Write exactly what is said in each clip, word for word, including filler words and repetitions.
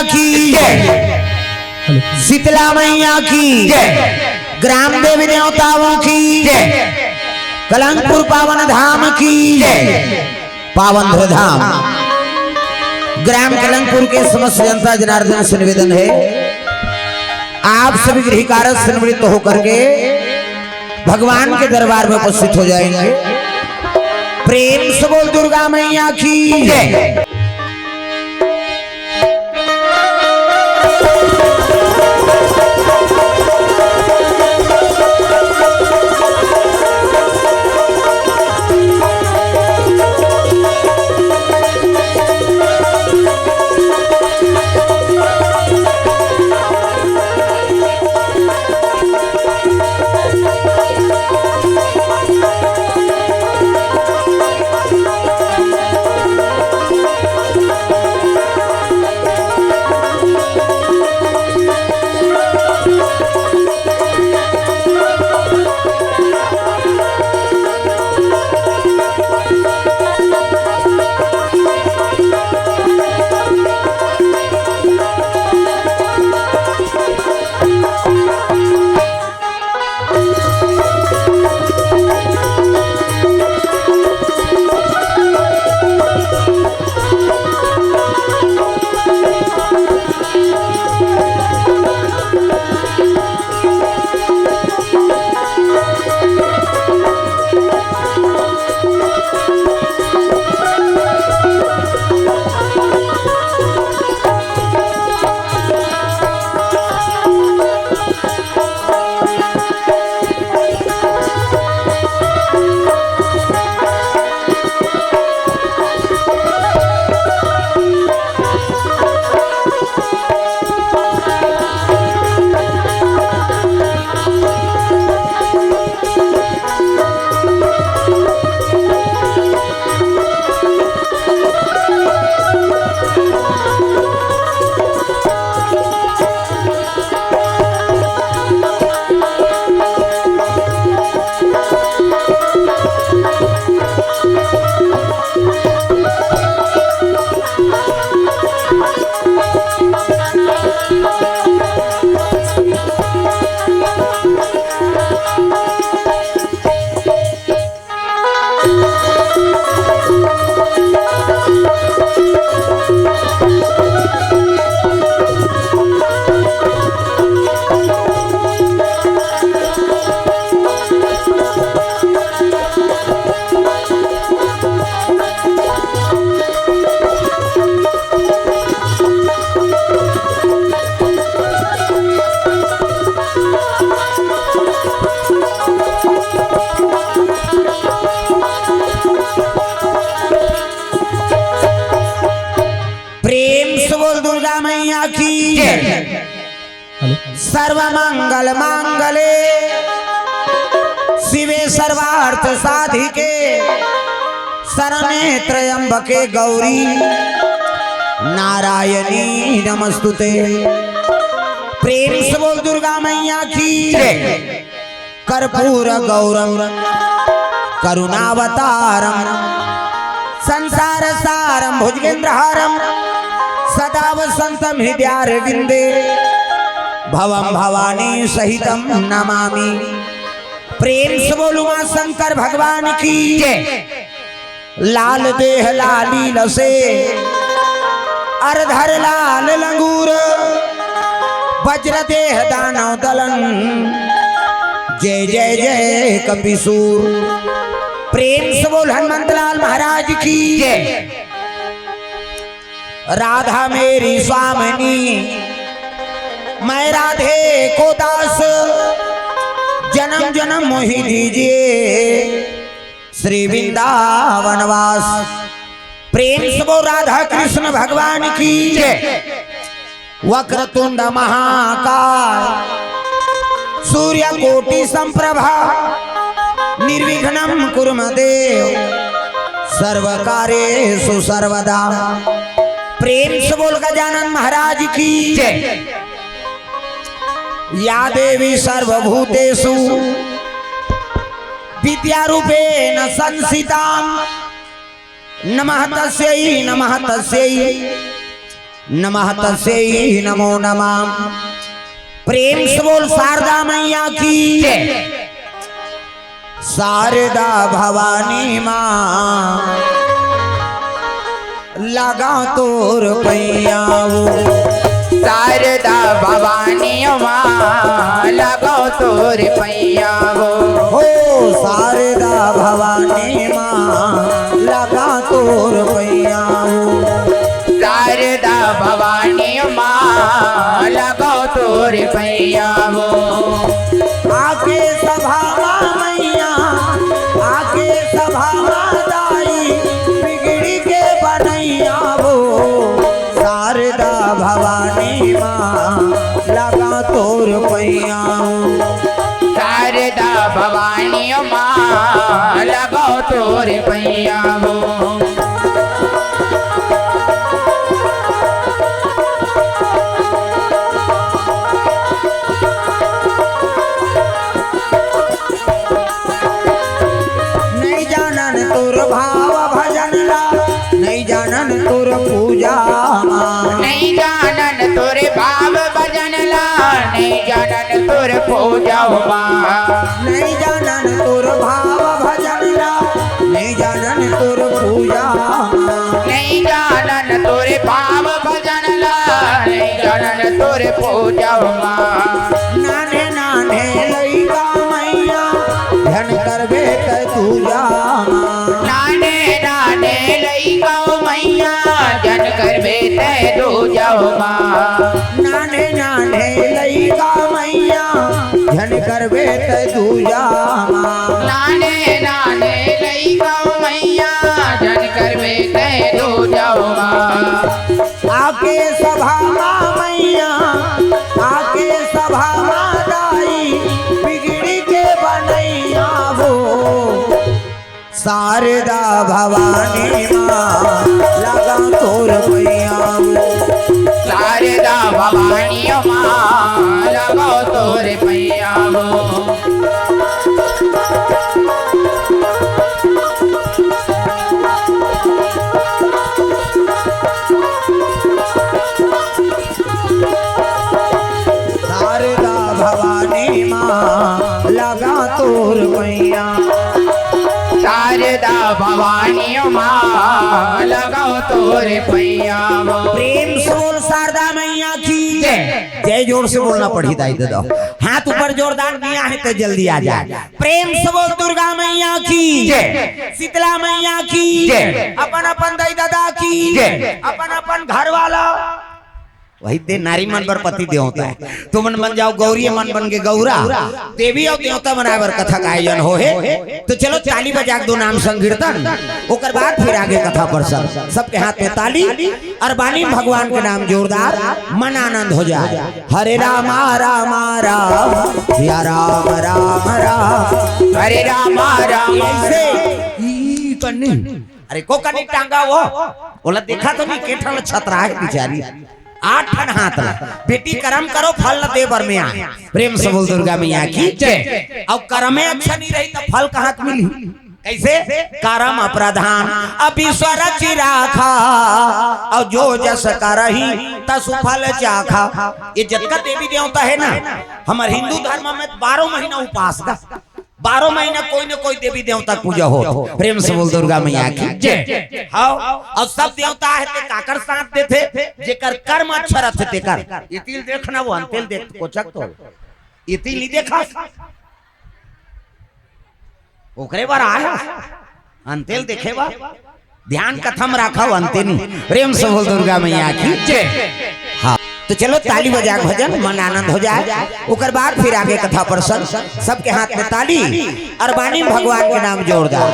की जय। शीतला मैया की जय। ग्राम देवी देवताओं की जय। कलंकपुर पावन धाम की जय। पावन धाम ग्राम कलंकपुर के समस्त जनता जनार्दन से निवेदन है, आप सभी गृह कार्य से निवृत्त होकर के भगवान के दरबार में उपस्थित हो जाएंगे। प्रेम से बोल दुर्गा मैया की जय। प्रेम से बोल दुर्गा मैया की जय। सर्व मंगल मांगले शिवे सर्वार्थ साधिके शरणे त्र्यंबके गौरी नारायणी नमस्तुते। प्रेम से बोल दुर्गा मैया की जय। कर्पूर गौरम करुणावतारम संसार सारम भुजगेंद्रहारम सदा वसंतम हृदयारविंदे भवम भवानी सहितम नमामि। प्रेम से बोल उमा शंकर भगवान की जय। लाल देह लाली लसे अर धर लाल लंगूर, वज्र देह दानव दलन, जय जय जय कपिसूर। प्रेम से बोल हनुमंत लाल महाराज की जय। राधा मेरी स्वामिनी, मैं राधे को दास, जन्म जन्म मोहि दीजिए श्री वृंदावन वास। प्रेम से बोल राधा कृष्ण भगवान की जय। वक्रतुंड महाकाय सूर्य कोटि संप्रभा निर्विघ्नं कुरु मे देव सर्व कार्येषु सर्वदा। प्रेम से बोल गजानन महाराज की जय। या देवी सर्वभूतेषु विद्यारूपेण संस्थिता नमः तस्यै नमः तस्यै। नमः तस्यै नमो नमः। प्रेम से बोल शारदा मैया की। जय। शारदा भवानी माँ, लगांव तोर पैया वो। शारदा भवानी माँ, लगांव तोर पैया वो। हो शारदा भवानी माँ, लगांव तोर पैया वो। शारदा भवानी माँ, लगांव तोर पैया वो। आके सभा मा मैया, आके सभा मा दाई, बिगड़ी के बनैया वो। शारदा भवानी माँ, लगांव तोर पैया वो। शारदा भवानी माँ, लगांव तोर पैया वो। नइ जानन तोर भाव भजन ला, नइ जानन तोर पूजा मा। नइ जानन तोर भाव भजन ला, नइ जानन तोर पूजा मा। नइ जानन तोर भाव भजन ला, नइ जानन तोर पूजा मा। नइ जानन तोर भाव भजन ला, नइ जानन तोर पूजा मा। नान्हे नान्हे लइका मैया, झन करबे तैं दूजा मा। नान्हे नान्हे लइका मैया, झन करबे तैं दूजा मा। नान्हे नान्हे लइका मैया, झन करबे तैं दूजा मा। नान्हे नान्हे लइका मैया, झन करबे तैं दूजा मा। आके सभा मा मैया, आके सभा मा दाई, बिगड़ी के बनैया वो। शारदा भवानी माँ, लगांव तोर पैया वो। शारदा भवानी माँ, लगांव तोर पैया वो। शारदा भवानी माँ, लगांव तोर पैया। शारदा भवानी माँ, लगांव तोर पैया वो। प्रेम से बोल शारदा मैया की। जय। जय जोर से बोलना पड़ही दाई ददा। हाथ ऊपर जोरदार दिया है तो जल्दी आ जाए। प्रेम से बोल दुर्गा मैया की। जय। शीतला मैया की। जय। अपन अपन दाई ददा की। जय। अपन अपन घर वाला। वही दे नारी मन बर पति देवता हे। तुमन बन जाव गौरी, मन बन के गौरा। देवी अउ देवता बनाय बर कथा का आयोजन होहे। त चलो ताली बजा के दो नाम संकीर्तन, ओकर बाद फिर आगे कथा प्रसंग। सबके हाथ में ताली अउ बानी भगवान के नाम जोरदार, मन आनंद हो जाय। हरे रामा रामा राम, सिया राम राम राम। हरे रामा रामा ऐसे राम। ई कन्नी, अरे को कन्नी टांगा वो, ओला देखा तो नहीं, के ठन छतरा हे बिचारी। आठ ठन हाथ ला। बेटी करम करो, फल ला दे बर में आय। प्रेम से बोल दुर्गा मैया की जय। अउ करमे अच्छा नहीं रही त फल कहाँ से मिली? कैसे? करम प्रधान अब ईश्वर चिराखा, अउ जो जस करही तसु फल चाखा। ये जतका देवी देवता हे ना, हमर हिंदू धर्म में बारह महीना उपास का। बारह महीना कोई न कोई देवी देवता के पूजा हो। प्रेम से बोल दुर्गा मैया की जय। हाँ, अउ सब देवता हे ते काकर साथ देथे, जेकर कर्म अच्छा रथे तेकर। इतिल देखना वो अंतिल देख कोचक तो। इतिल नहीं देखा। ओकरे बर आया। अंतिल देखे बर। ध्यान कथा म राखव अंते नी। प्रेम से बोल दुर्गा मैया की जय। हाँ, तो चलो ताली बजा के भजन मन आनंद हो जाय, ओकर बाद फिर आगे कथा प्रसंग। सबके हाथ में ताली अउ बानी भगवान के नाम जोरदार।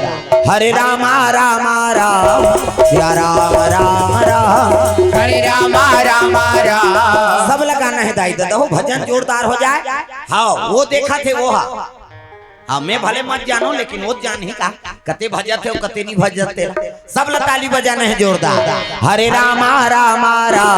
हरे रामा रामा राम, सिया राम राम राम। हरे रामा रामा राम। सब लगाना हे दाई ददा हो, भजन जोरदार हो जाय। हाँ, वो देखा थे वो हा। हाँ, मैं भले मत जानों, लेकिन वो जानही का, कते भजत हे, कते नहीं भजत हे। सब ला ताली बजाना हे जोरदार। हरे रामा रामा राम,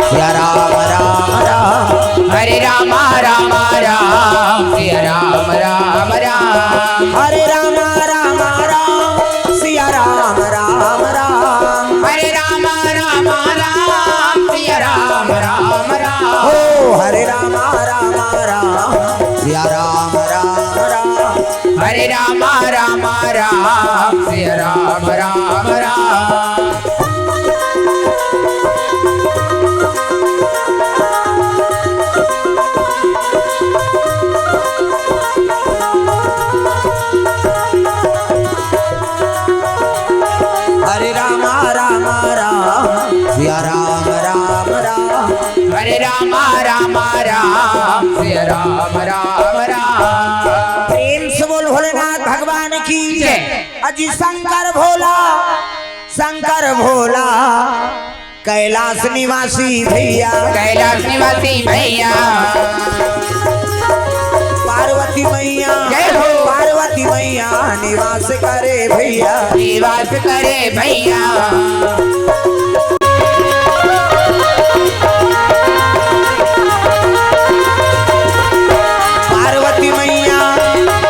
सिया राम राम राम। हरे रामा रामा राम, सिया राम राम राम। हरे रामा रामा राम, सिया राम राम राम। हरे रामा रामा राम, सिया हरे रामा रामा राम, सिया राम राम राम। प्रेम से बोल भोलेनाथ भगवान की जय। अजी शंकर भोला, शंकर भोला, कैलाश निवासी भैया। कैलाश निवासी भैया। पार्वती मैया, जय हो। पार्वती मैया निवास करे भैया। निवास करे भैया। पार्वती मैया,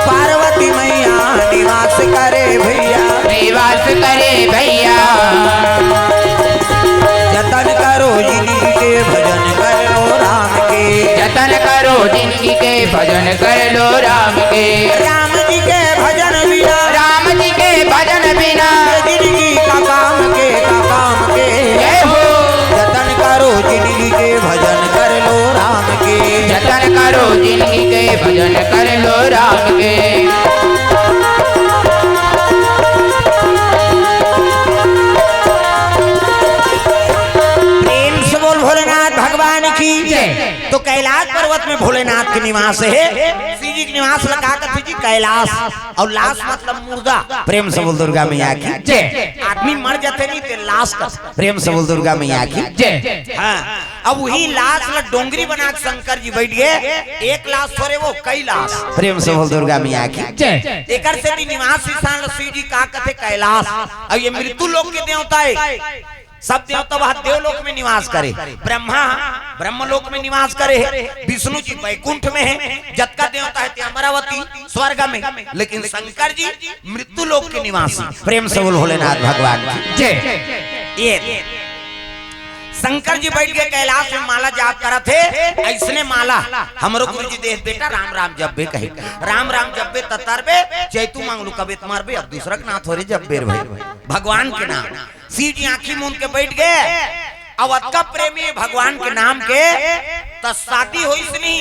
पार्वती मैया निवास करे भैया। निवास करे भैया। जतन करो जिनगी के, भजन कर लो राम के। जतन करो जिनगी के, भजन कर लो राम के। राम जी के भजन बिना, राम जी के भजन बिना, ये जिनगी का काम के, का काम के। जय हो। जतन करो जिनगी के, भजन कर लो राम के। जतन करो जिनगी के, भजन कर लो राम के। प्रेम से बोल भोलेनाथ भगवान की जय। तो कैलाश पर्वत में भोलेनाथ के निवास हे। शिव जी के निवास ला का कथे जी? कैलाश। अउ लाश मतलब मुर्दा। प्रेम से बोल दुर्गा मैया की जय। आदमी मर जाथे नहीं ते लाश कथे। प्रेम से बोल दुर्गा मैया की जय। हाँ, अब वही लाश ला डोंगरी बना के शंकर जी बैठ गए। एक लाश थोरे, वो कई लाश। प्रेम से बोल दुर्गा मैया की जय। एकर सेती निवास स्थान ला शिव जी का कथे? कैलाश। अब ये मृत्यु लोक के देवता हे। सब देवता वह देवलोक में निवास करे। ब्रह्मा ब्रह्मलोक में निवास करे हे, विष्णु जी बैकुंठ में हे, जतका देवता हे ते अमरावती स्वर्ग में, लेकिन शंकर जी मृत्यु लोक के निवासी। प्रेम से बोल भोलेनाथ भगवान की जय। ये शंकर जी बैठ के कैलाश में माला जाप करत हे। ऐसने माला हमरो गुरु जी देख बेटा, राम राम जब्बे कहे, राम राम जब्बे ततरबे, चैतू मांगलू कबे त मरबे, अब दूसरा के नाथ हो रे जब्बे रे भाई, भगवान के नाम। शिव जी आंखी मूंद के बैठ गए। अब अतका प्रेमी भगवान के नाम के, त शादी होइस नहीं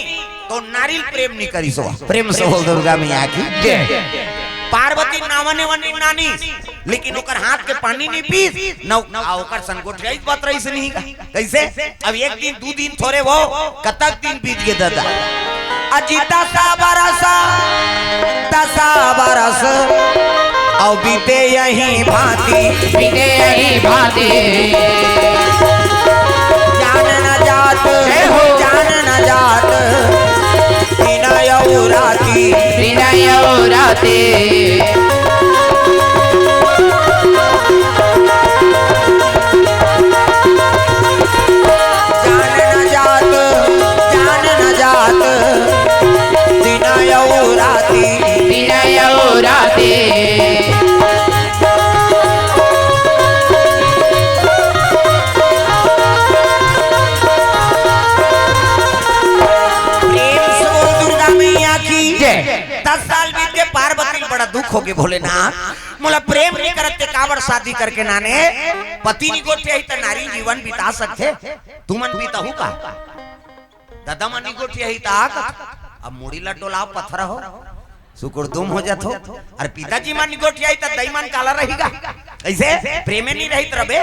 तो नारियल प्रेम नहीं करिस हो। प्रेम से बोल दुर्गा मैया की जय। पार्वती नावने वनी नानी, लेकिन ओकर हाथ के पानी नहीं पीस, न आ ओकर संग गोठियाई बात रहीस नहीं का। कैसे? अब एक दिन दू दिन थोरे वो, कतक दिन बीत गे दादा। अजी दसा बरस, दसा बरस, अउ बीते यही भांति। बीते यही भांति। जान न जात, जय हो। जान न जात, दिन अउ राती। दिन अउ राती। जान न जात, जान न जात, दिन अउ राती। दिन अउ राती। प्रेम से बोल दुर्गा मैया की जय। दस साल बीत के पार्वती ल बड़ा दुख होगे, भोलेनाथ, मोला प्रेम नहीं करत ते काबर शादी करके नाने? पति नहीं गोठियाही त नारी जीवन बिता सकथे, तुमन बिताहू का? ददा मन नहीं गोठियाही त आ का? अब मुड़ी ला डोलाव पथरा हो, सुकुड़दुम हो जाथो। अरे पिताजी मन नहीं गोठियाही त दई मन काला रहीगा? ऐसे प्रेमे नहीं रहित रबे।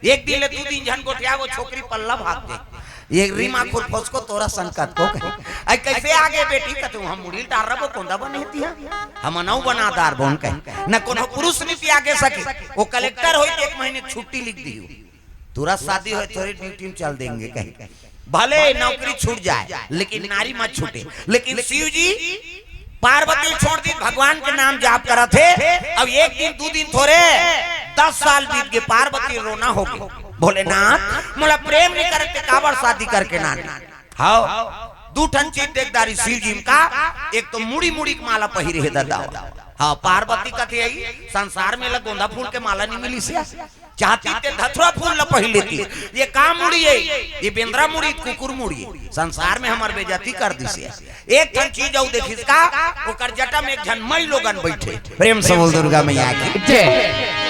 एक दिन ले दू दिन झन गोठिया, वो छोकरी पल्ला भाग दे। ये रीमा खुरफोस को तोरा संकत को कहे। आई कैसे आगे बेटी कतू हम मुड़ी डार रबो कोंदा बने तिया। हम अनऊ बना दार बोन कहे। न कोनो पुरुष नीति आगे सके। वो कलेक्टर होई तो एक महीने छुट्टी लिख दियो। तुरंत शादी होई थोड़ी ड्यूटी में चल देंगे कहे। भले नौकरी छूट जाए, लेकिन नारी मत छूटे। लेकिन शिव जी पार्वती छोड़ दी, भगवान के नाम जाप करत हे। अब एक दिन, दू दिन थोरे, दस साल बीत गए, पार्वती रोना हो गई। भोलेनाथ, मोला प्रेम नहीं करते, काबर शादी करके ना? हाव, दू ठन चीज देखदारी शिव जी का, एक तो मुड़ी मुड़ी के माला पहिरे हे दादा। हाँ, पार्वती कथे आई, संसार में ला गोंदा फूल के माला नहीं मिली से। चाहती ते धतुरा फूल ला पहिर लेती। ये का मुड़ी है? ये बेंदरा मुड़ी, कुकुर मुड़ी। संसार में हमार बेइज्जती कर दिसे। एक ठन चीज अउ देखिस का, ओकर जटा में एक झन मई लोगन बैठे। प्रेम से बोल दुर्गा मैया की। जय।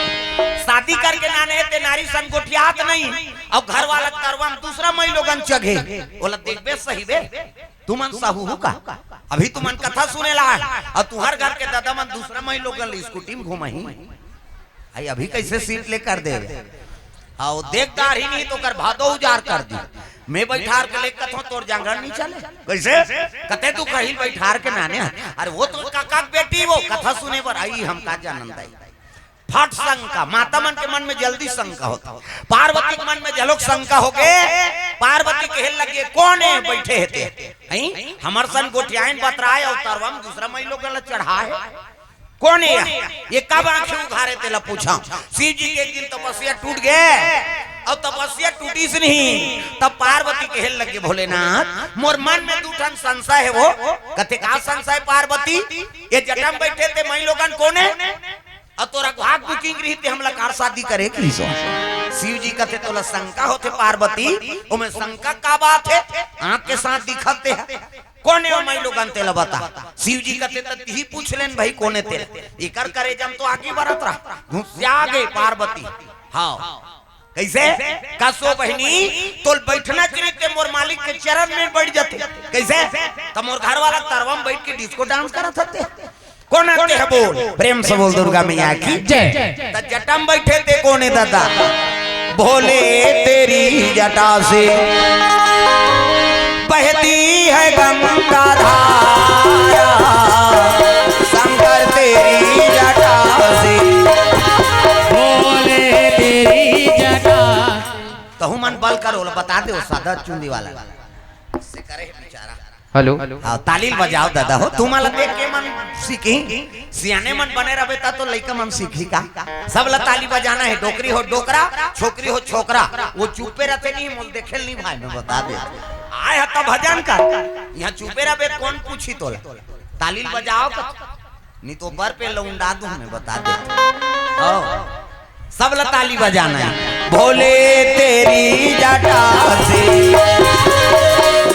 शादी करके नाने ते नारी संग गोठियात नहीं, अउ घर वाला करवा में दूसरा मई लोगन चघे। ओला देखबे सही बे, तुमन सहू का? अभी तुमन कथा सुने ला, अउ तुहर घर के दादा मन दूसरा मई लोगन ले स्कूटी में घूमही। आई अभी कैसे सीट ले कर दे? आओ, देखदार ही नहीं तो कर भादो उजार कर दी। मैं बइठार के लेके कथों, तोर जांगर नइ चले। कइसे? कथे तू कहिल बइठार के नाने हस। अरे वो तो काका के बेटी, वो कथा सुने बर आही, हम का जानन दाई। फट शंका, माता मन के मन में जल्दी शंका होथे। पार्वती के मन में घलोक शंका होगे। पार्वती कहे लगे, "कोन ए बइठे हे ते?" हई? हमर सन गोठियाइन बतराय अउ तरवा म दूसरा मइलोगन ला चढ़ाय। कोन ए? ये कब आंखी उघारे तेला पूछंव। शिव जी के एक दिन तपस्या टूट गे, अउ तपस्या टूटिस नहीं, तब पार्वती कहे लगे, "भोलेनाथ, मोर मन में दू ठन संशय हे वो।" कथे, "का संशय पार्वती? ये जटा म बइठे ते मइलोगन कोन ए?" अउ तोर अघवा के booking रहिस ते हमला कार शादी करे कहिस। शिव जी कथे, "तोला शंका होथे पार्वती, ओमे शंका का बात हे? आंख के साथ दिखत हे। कोन ए ओ मइलोगन तेला बता।" शिव जी कथे, "त तिही पूछ लेन भई, कोन ए तेला?" एकर करेजा म तो आगी बरत रहा, घुसिया गे पार्वती। हाँ, कइसे? "कसो बहिनी, तोल बइठना चाहिए ते मोर मालिक के चरण में बइठ जाते।" कइसे? "त मोर घर वाला तरवा म बइठ के disco dance करत हते।" कोन ए ते ह बोल? प्रेम से बोल दुर्गा मैया की जय। त जटा म बइठे ते कोन ए दादा? भोले तेरी जटा से बहती है गंगा धारा, शंकर तेरी जटा से। भोले तेरी जटा। तहू मन बल करो, ओला बता दे, वो सादा चुंदी वाला से करे हे बेचारा। हेलो। हाँ, ताली ल बजाव दादा हो, तुमन ला देख के मन सीखही, सियाने मन बने रहबे ता तो लइका मन सीखही का। सब ला ताली बजाना हे, डोकरी हो डोकरा, छोकरी हो छोकरा। वो चुपे रहिथे नहीं, मोला देखे ल नहीं भाई, मैं बता दे। आय ह त भजन कर, इहाँ चुपे रहबे कोन पूछही तोला। ताली ल बजाव का। नहीं तो बर पे लौंडा दूं, मैं बता देता हूँ। सब ला ताली बजाना है। भोले तेरी जटा से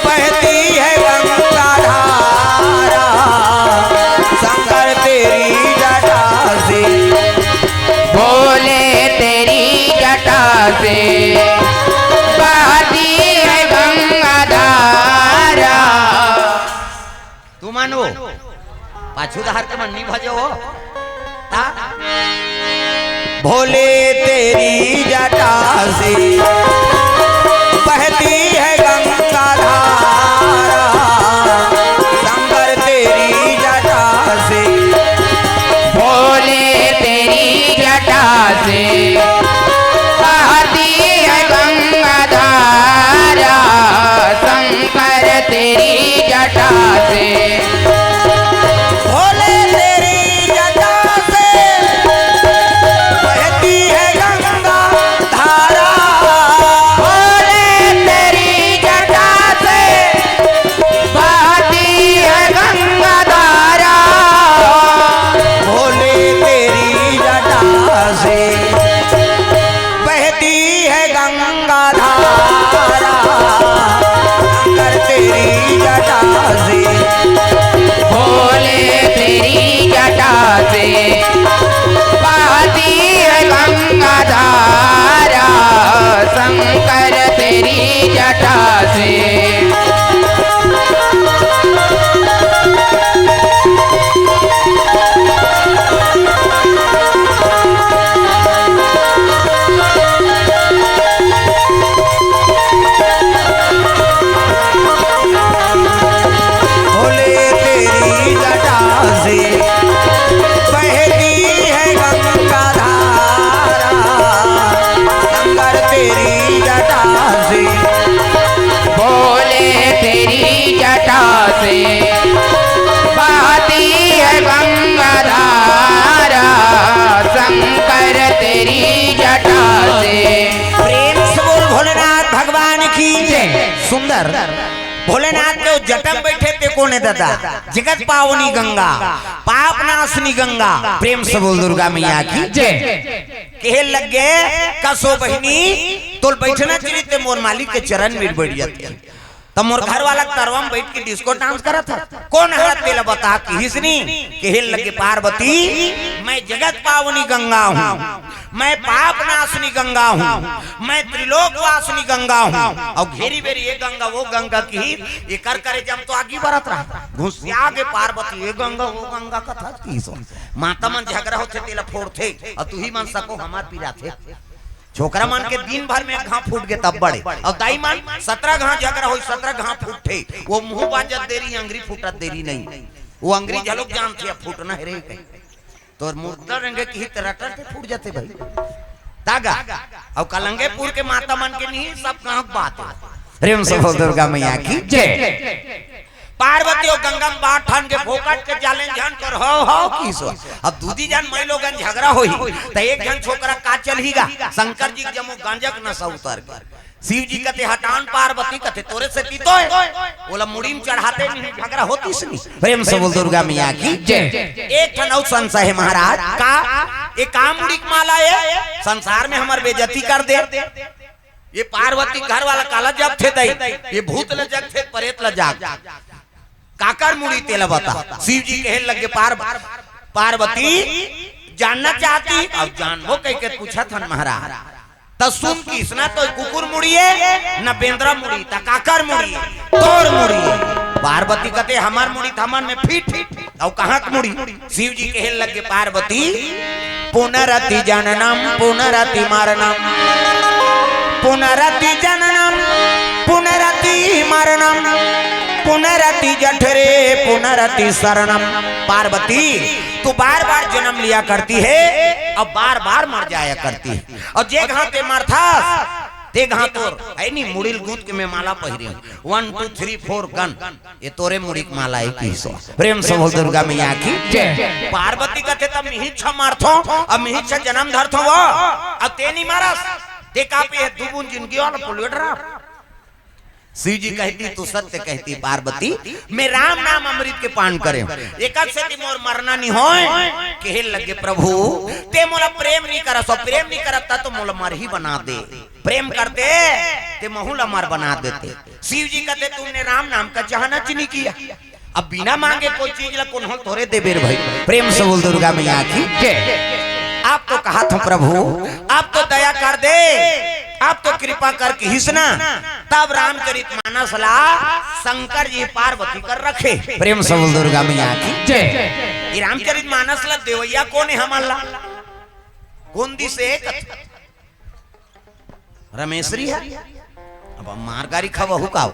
बहती है गंगा धारा, शंकर तेरी जटा से। भोले तेरी जटा से बहती है गंगा धारा। तुमन वो पाछू डहर के मन नहीं भजो हो। ता? भोले तेरी जटा से बहती है गंगा धारा, शंकर तेरी जटा से। भोले तेरी जटा से बहती है गंगा धारा, शंकर तेरी जटा से। भोले तेरी जटा से बहती है गंगा धारा। भोले तेरी जटा से बहती है गंगा धारा। भोले तेरी जटा से बहती है गंगा धारा, शंकर तेरी जटा से। भोले तेरी जटा से बहती है गंगा धारा, शंकर तेरी जटा से। भोले तेरी जटा से बहती है गंगा धारा, शंकर तेरी जटा से। भोले तेरी जटा से बहती है गंगा धारा, शंकर तेरी जटा से। प्रेम से बोल भोलेनाथ भगवान की जय। सुंदर। भोलेनाथ के जटा म बइठे ते कोन ए दादा? जगत पावनी गंगा, पाप नाशनी गंगा। प्रेम से बोल दुर्गा मैया की जय। कहे लगे, कसो बहिनी, तोल बइठना चाहिए ते मोर मालिक के चरण में बइठ जाते। त मोर घर वाला तरवा म बइठ के disco dance करत हे। कोन हरय तेला बता किहिस नी। कहे लगे पार्वती, मैं जगत पावनी गंगा हूँ, मैं पाप नाशनी गंगा हूँ, मैं त्रिलोक वासिनी गंगा हूँ। अउ घेरी बेरी ये गंगा वो गंगा किहिस, एकर करेजा म तो आगी बरत रहा। घुसिया गे पार्वती, ये गंगा वो गंगा कथस किहिस। माता मन झगरा होथे तेला फोड़थे, अउ तुही मन सको हमार पिराथे। छोकरा मन के दिन भर में एक घाव फूट गे तब बड़े। अउ दाई मन सतरा घाव झगरा होही, सतरा घाव फूटथे। वो मुंह बाजत देरी, अंगरी फूटत देरी नहीं। वो अंगरी झलोक जानथे, अब फूटना हे रे कहीं। तोर मुर्दा रेंगे कि हित रटर के फूट जाथे भाई। तागा। अउ कलंगेपुर के माता मन के नहीं, सब गांव के बात हे। प्रेम से बोल दुर्गा मैया की जय। पार्वती अउ गंगा म बात ठान के फोकट के जालेन झन कर हो हो की सो। अब दूदी झन मई लोगन झगरा होही, त एक झन छोकरा का चलही गा, शंकर जी के जम्मो गांजा के नशा उतर गे। शिव जी कथे हटान, पार्वती कथे तोरे सेती तो हे। ओला मुड़ी म चढ़ाते नहीं झगरा होतिस नहीं। प्रेम से बोल दुर्गा मैया की जय। एक ठन अउ संशय हे महाराज का, ये का मुड़ी के माला हे, संसार में हमर बेइज्जती कर दे। ये पार्वती घर वाला काला जपथे दई, ये भूत ल जगथे, परेत ल जाग। काकर मुड़ी तेला बता। शिव जी कहे लगे पार-, पार्वती जानना चाहती, अब जानबो कह के पूछत हन महाराज। त सुन किस, ना तो कुकुर मुड़ी हे, ना बेंदरा मुड़ी, त काकर मुड़ी हे? तोर मुड़ी हे। पार्वती कथे हमर मुड़ी त हमन में फिट, अउ कहाँ के मुड़ी? शिव जी कहे लगे पार्वती, पुनरति जननम पुनरति मरणम, पुनरति जननम पुनरति मरणम, पुनरति जठरे पुनरति शरणम। पार्वती, तू बार बार जन्म लिया करती है और बार बार मर जाया करती है, और जे घाव ते मरथस ते घाव तोर है नी, मुड़ी ल गूंथ के मैं माला पहिरे हूँ, वन टू थ्री फोर गन, ये तोरे मुड़ी के माला हे किसो। प्रेम से बोल दुर्गा मैया की जय। पार्वती कथे तब मिहिच्छा मारथो, अब मिहिच्छा जन्म धरथो वो, अब ते नहीं मारस, ते का पे दू बूंद जिंदगी वाला पुलवेट रहा। शिव जी कहती, तू सत्य कहती पार्वती, मैं राम नाम अमृत के पान करे हूँ, एक सेती मोर मरना नहीं होय। कहे लगे प्रभु, ते मोला प्रेम नहीं करस, और प्रेम नहीं करत त तो मोला मरही बना दे। प्रेम करते ते महू ला मर बना देते। शिव जी कहते, तुमने राम नाम का जहाना नहीं किया। अब बिना मांगे कोई चीज ला कोनो थोरे देबे रे भाई। प्रेम से बोल दुर्गा मैया की जय। आप तो कहा था प्रभु, आप तो दया कर दे, आप तो कृपा कर किहिस ना, तब रामचरित मानस ला शंकर जी पार्वती कर रखे। प्रेम से बोल दुर्गा मैया की जय। ये रामचरित मानस ला देवैया कोन हे हमन ला? कोन दिस हे? रमेश्वरी हे। अब मार गारी खवहू का हो?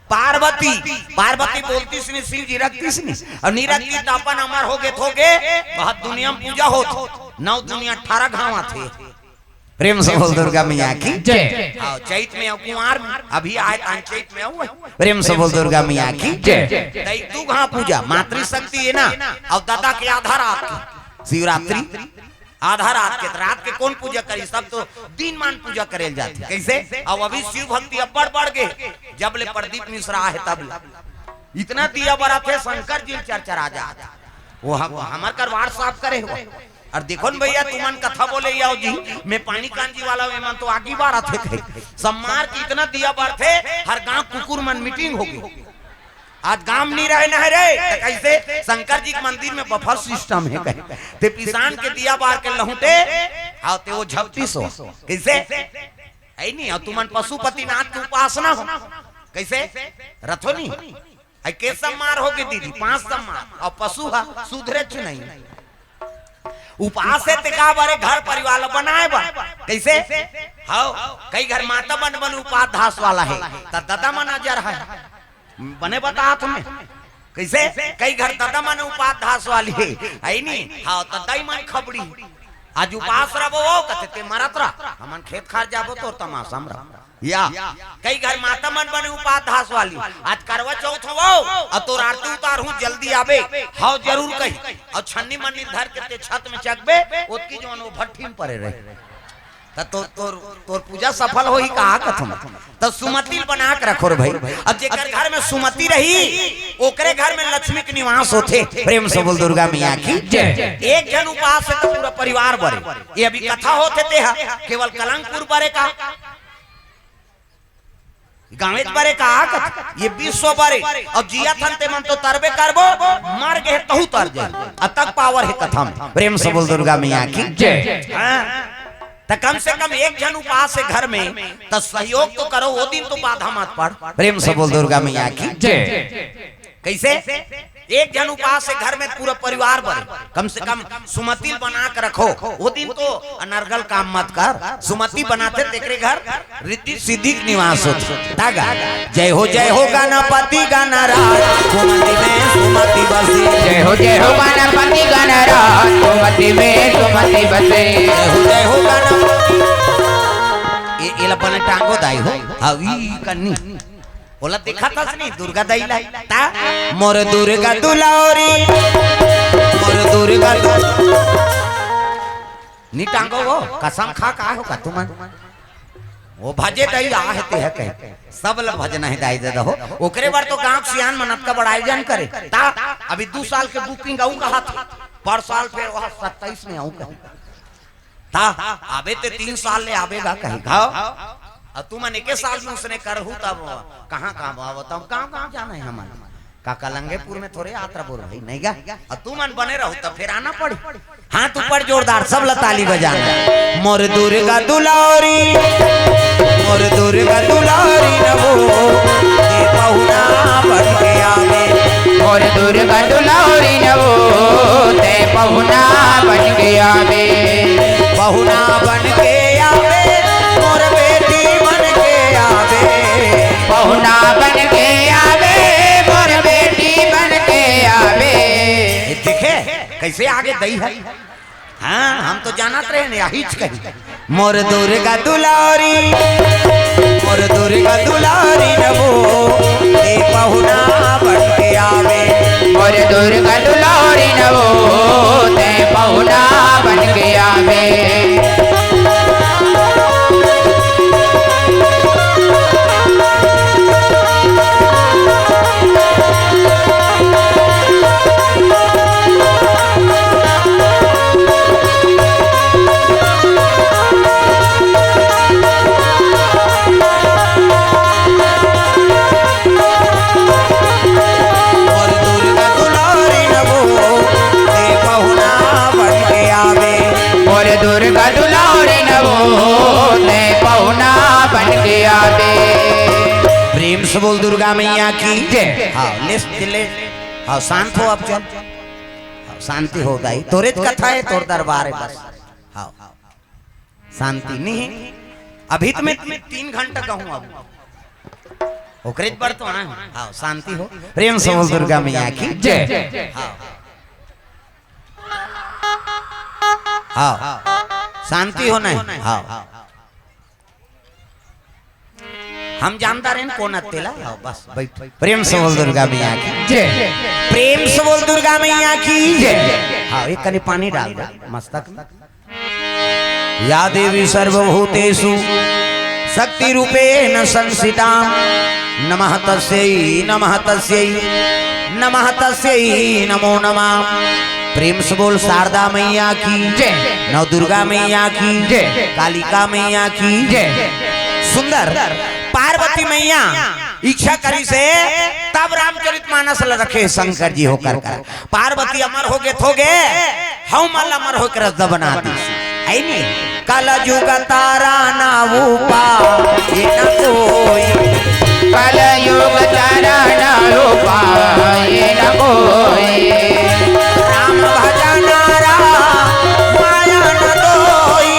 पार्वती, पार्वती बोलतिस नहीं, शिव जी रखतिस नहीं, और नहीं रखती तो अपन अमर हो गे, थो गे, बहुत दुनिया में पूजा होत, नौ दुनिया अठारह घाव आथे। प्रेम से बोल दुर्गा मैया की जय। हाँ, चैत में अउ कुंवार में, अभी आए तान चैत में अउ। प्रेम से बोल दुर्गा मैया की जय। तई दू घाव पूजा, मातृशक्ति हे ना, और दादा के आधा रात के शिवरात्रि, आधा रात के, रात के कोन पूजा करी, सब तो दिन मान पूजा करे जाथे। कैसे? अब अभी शिव भक्ति अब्बड़ बढ़ गे, जब ले प्रदीप मिश्रा आहे तब ले। इतना दिया बराथे शंकर जी चरचरा जात। वो हम, हमर कर WhatsApp करे हो। और देखो न भैया, तुमन कथा बोले आओ जी, मैं पानी कांजी वाला हूँ, एमन तो आगी बारत हे कहे। सम्मार की इतना दिया बरथे, हर गांव कुकुर मन मीटिंग हो गई। आज गांव नहीं रहे ना रे, तो कैसे? शंकर जी के मंदिर में बफर सिस्टम हे कहे। ते पिसान के दिया बार के लहुटे, आओ ते वो झपटी सो। कैसे? है नहीं, और तुमन पशुपतिनाथ के उपासना हो। कैसे? रथो नहीं। आई के सम्मार हो गे दीदी, पांच सम्मार, और पशु हा सुधरे च नहीं। उपास हे ते का बरे घर परिवार ला बनाए बर। कैसे? हव, कई घर माता मन मन उपास धास वाला हे, त ददा मन अजर हे, बने बतात में। कैसे? कई घर ददा मन उपास धास वाली हे, है नी? हव, त दाई मन खबड़ी। आज उपास रहो, वो कथे ते मरत रह, हमन खेत खार जाबो तोर तमाशा में रह। या, कई घर माता मन बने उपास धास वाली, आज करवा चौथ हो, अब तोर आरती उतार हूँ, जल्दी आबे, हव जरूर कही, और छन्नी मन्नी धर के ते छत में चकबे, ओतकी जवन वो भट्ठी में परे रहे। त तो, तोर, तोर पूजा सफल होही कहा कथम। त सुमति ल बना के रखो रे भाई। अब जेकर घर में सुमति रही, ओकरे घर में लक्ष्मी के निवास होथे। प्रेम से बोल दुर्गा मैया की जय। एक झन उपास हे त पूरा परिवार बरे। ये अभी कथा होथे ते हा, केवल कलंगपुर बरे का, गाँवेच बरे का कथा, ये विश्व बरे। और जियत हन ते मन तो तरबे करबो, मर गे तहू तर जाए, अतक पावर हे कथा में। प्रेम से बोल दुर्गा मैया की जय। हाँ। त कम से कम एक झन उपास हे घर में, त सहयोग तो करो, वो दिन तो बाधा मत पड़। प्रेम से बोल दुर्गा मैया की जय। कैसे? एक झन उपास हे घर में पूरा परिवार बने, कम से कम सुमति ल बना के रखो। वो दिन तो अनर्गल काम मत कर, सुमति बनाथे तेकरे घर रिद्धि सिद्धि के निवास होथे। तागा, जय हो जय हो गणपति गणराज, सुमति में सुमति बसे। जय हो जय हो गणपति गणराज, सुमति में सुमति बसे। जय हो जय हो गणपति। ये एला बने टांगो दाई हो। हवी कन्नी। ओला देखत हस नहीं दुर्गा दाई ला? ता मोर दुर्गा दुलारी, मोर दुर्गा दु-, नी टांगो वो, कसम खा का हो का तुमन? वो भजे दाई आहे ते हे कहे। सब ल भजना हे दाई ददा हो। ओकरे बर तो गांव के सियान मन अतका बड़ा आयोजन करे। ता अभी दू साल के booking आऊ कहा था। पर साल फिर वह सत्ताईस में आऊ कहे। ता आबे ते तीन साल ले आबे गा कहे। घाव। अउ तुमन एके साल में उसने करहू तब कहाँ काम आवत? गांव गांव जाना हे हमन। का कलंगेपुर में थोरे यात्रा बोल भाई, नहीं गा? अउ तुमन बने रहू तब फिर आना पड़ी। हाथ ऊपर जोरदार, सब ला ताली बजाना। मोर दुर्गा दुलारी, मोर दुर्गा दुलारी नवो, ते पहुना बन के आवे। मोर दुर्गा दुलारी नवो, ते पहुना बन के आवे। पहुना बन के आवे, मोर बेटी बन के आवे। पहुना बन के आवे, मोर बेटी बन के आवे। ये देखे, कैसे आगे दई है। हाँ, हम तो जानत रहे नहीं, आहिच कही। मोर दुर्गा दुलारी, मोर दुर्गा दुलारी नवो, ते पहुना बन के आवे। मोर दुर्गा दुलारी नवो, ते पहुना बन के आवे। मोर दुर्गा दुलारी नवो, ते पहुना बन के आवे। मोर दुर्गा दुलारी नवो, ते पहुना बन के आवे। प्रेम से बोल दुर्गा मैया की जय। हाँ, ले, ले। हाँ, शांत हो अब, चल। हाँ, शांति हो दाई। तोरे कथा हे, तोर दरबार हे बस। हाँ। शांति नहीं। अभी तो मैं तीन घंटा कहूँ अब। ओकरे बर तो आए हूँ। हाँ, शांति हो। प्रेम से बोल दुर्गा मैया की जय। हाँ। हाँ। शांति हो नहीं। हाँ। हम जानता रहेन कोन अत्ते ला। हाँ, बस बैठ। प्रेम से बोल दुर्गा मैया की जय। प्रेम से बोल दुर्गा मैया की जय। हाँ, एक कनी पानी डाल दे मस्तक में। या देवी सर्वभूतेषु शक्तिरूपेण संस्थिता। नमः तस्यै, नमः तस्यै, नमः तस्यै नमो नमः। प्रेम से बोल शारदा मैया की जय। नव दुर्गा मैया की जय। कालिका मैया की जय। सुंदर पार्वती मैया इच्छा करिस हे तब रामचरितमानस ल रखे शंकर जी होकर कर। पार्वती अमर होगे थोगे, हम अमर होके रद्द बना दी। है नी? कलयुग तारा ना उपाय न कोई। कलयुग तारा ना उपाय न कोई। राम भजन रामायण दोई।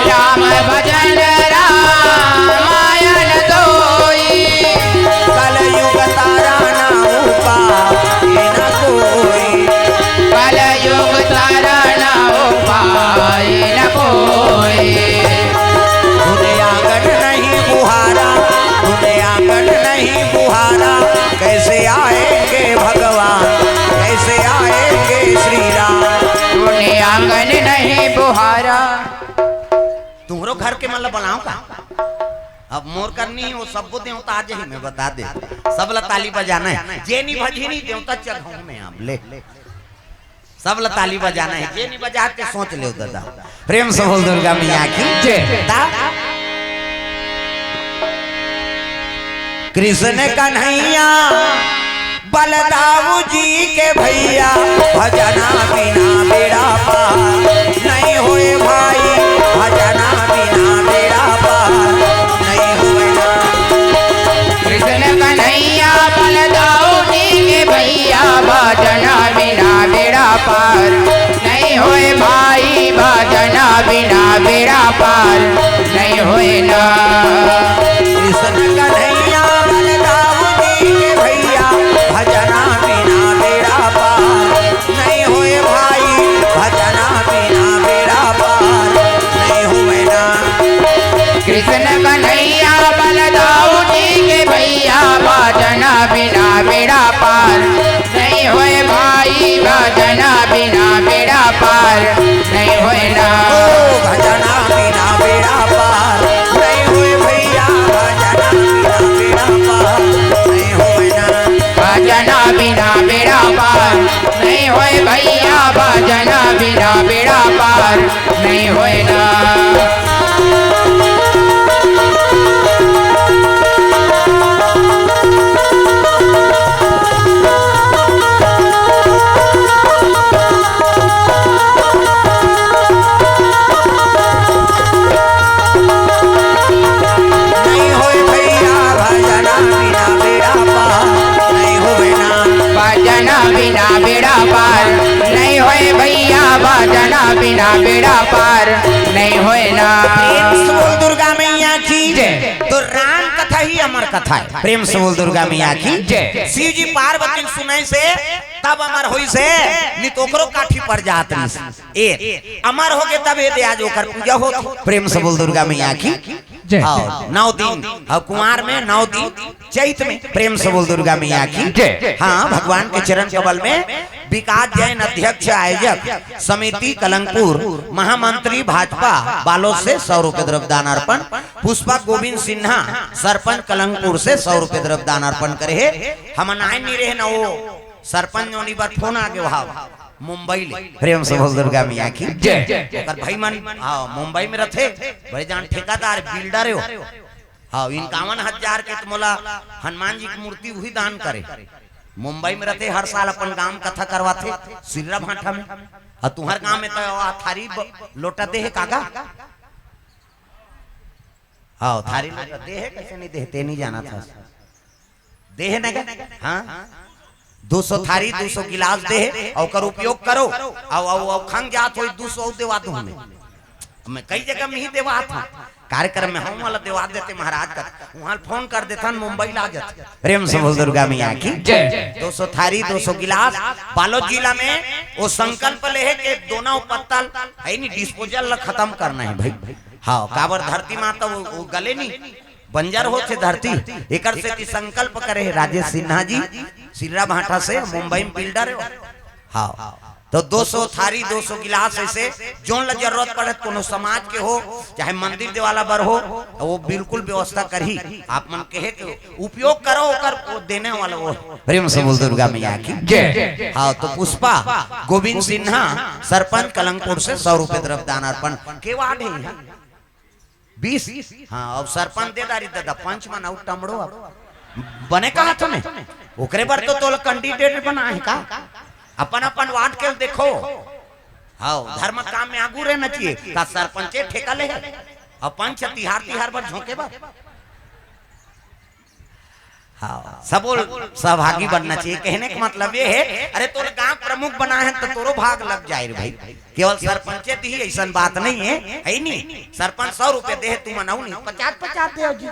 राम भजन रामायण दोई। कलयुग तारा ना उपाय न कोई। कलयुग तारा ना उपाय न कोई। धुन आंगन नहीं बुहारा, धुन आंगन नहीं बुहारा, कैसे आएंगे भगवान, कैसे आएंगे श्री राम। धुन आंगन नहीं बुहारा। तुम्हरो घर के मन ल बलाओ का? अब मोर करनी हे, वो सब्बो देवता आ जाही, मैं बता दे। सब ला ताली बजाना हे। जे नी भजही नी, देवता चघाहूं मैं अब ले। सब ला ताली बजाना हे। जे नी बजा ते सोच लेव दादा। प्रेम से बोल दुर्गा मैया की जय। ता कृष्ण कन्हैया बलदाऊ जी के भैया, भजना बिना बेड़ा पार। नहीं होए भाई, भजना बिना बेड़ा पार। नहीं होए ना। कृष्ण कन्हैया बलदाऊ जी के भैया, पार नहीं होए भाई, भजना बिना बेड़ा पार नहीं होए ना। कृष्ण कन्हैया बलदाऊ जी के भैया, भजना बिना बेड़ा पार नहीं होए भाई, भजना बिना बेड़ा पार नहीं होए ना। कृष्ण कन्हैया बलदाऊ जी के भैया, भजना बिना बेड़ा पार नहीं होए भाई, भजना बिना बेड़ा पार नहीं होए ना। ओ भजना बिना बेड़ा पार नहीं होए भैया, भजना बिना बेड़ा पार नहीं होए ना। भजना बिना बेड़ा पार नहीं होए भैया, भजना बिना बेड़ा पार नहीं होए ना। नहीं होए भैया, भजना बिना बेड़ा पार नहीं होए ना। भजना बिना बेड़ा पार नहीं होए भैया, भजना बिना बेड़ा पार नहीं होए ना। प्रेम से बोल दुर्गा मैया की जय। तो राम कथा ही अमर कथा है। प्रेम से बोल दुर्गा मैया की जय। शिव जी पार्वती सुने से तब अमर होई से, नहीं तो ओकरो काठी पर जात नहीं। ए अमर हो गए तब ये दे आज ओकर पूजा होत। प्रेम से बोल दुर्गा मैया की जय। हाँ, नौ दिन, हाँ, कुंवार में नौ दिन, चैत में। प्रेम से बोल दुर्गा मैया की जय। हाँ, भगवान के चरण कमल में विकास जैन अध्यक्ष आयोजक समिति कलंगपुर, महामंत्री भाजपा बालोद से सौ रुपए द्रव्य दान अर्पण, पुष्पा गोविंद सिन्हा सरपंच कलंगपुर से सौ रुपए द्रव्य दान अर्पण करे हे। हम आए नहीं रहे ना, वो सरपंच नोनी बर फोन आ गए, वहाँ मुंबई ले। प्रेम से बोल दुर्गा मैया की जय। ओकर भाई मन, हाँ, मुंबई में रहते, बड़े जान ठेकेदार बिल्डर हो। हाँ, इक्यावन हजार के तो मोला हनुमान जी की मूर्ति वही दान करे। मुंबई में रहते, हर साल अपन गांव कथा करवाते सिर्रा भाटा में। और तुम्हार गांव में तो आ थारी ब-, लोटा दे है काका? हाँ, थारी लोटा दे है, कैसे नहीं दे, ते नहीं जाना था। दे है ना क्या? हाँ, दो सौ थारी, दो सौ गिलास दे है, और ओकर उपयोग करो। अब, अब, अब खंग जात हो, दो सौ देवा दो हमें। मैं कई जगह में ही देवात हूँ, कार्यक्रम में हम वाला देवा देते महाराज का, वहाँ फोन कर देता, मुंबई ला जाते। प्रेम से बोल दुर्गा मैया की जय। दो सौ थारी, दो सौ गिलास। बालोद जिला में वो संकल्प ले है कि दोनों पत्तल है नहीं, डिस्पोजल ला खत्म करना है भाई। हाँ, काबर धरती माता वो, वो गले नहीं, बंजर होथे धरती। एकर सेती संकल्प करे हे राजेश सिन्हा जी, सिर्रा भाटा से, मुंबई में बिल्डर हो। हाँ, तो दो सौ थारी, दो सौ गिलास, ऐसे जोन ला जरूरत पड़े, कोनो समाज के हो, चाहे मंदिर देवाला बर हो, वो बिल्कुल व्यवस्था करही। आप मन कहे के उपयोग करो, ओकर वो देने वाला वो। प्रेम से बोल दुर्गा मैया की जय। हाँ, तो पुष्पा गोविंद सिन्हा, सरपंच कलंगपुर से सौ रुपए द्रव्य दान अर्पण के वार्ड है। बीस। हाँ, अब सरपंच दे दारी दादा, पंच मन अउ टमड़ो अब। बने कहा था मैं, ओकरे बर तो तोला कैंडिडेट बना है का? अपन अपन वार्ड के देखो। हाँ, धर्म काम में आगू रहना चाहिए। का सरपंचे ठेका ले है? अब पंच तिहार, तिहार बर झोंके बर। हाँ, सबो सहभागी बनना चाहिए। कहने का मतलब ये है, अरे तोर गांव प्रमुख बना है तो तोरो भाग लग जाए रे भाई। केवल सरपंचे दी ऐसन बात नहीं है, है नी? सरपंच सौ रुपए दे, तू मनाऊ नहीं, पचास पचास दे जी।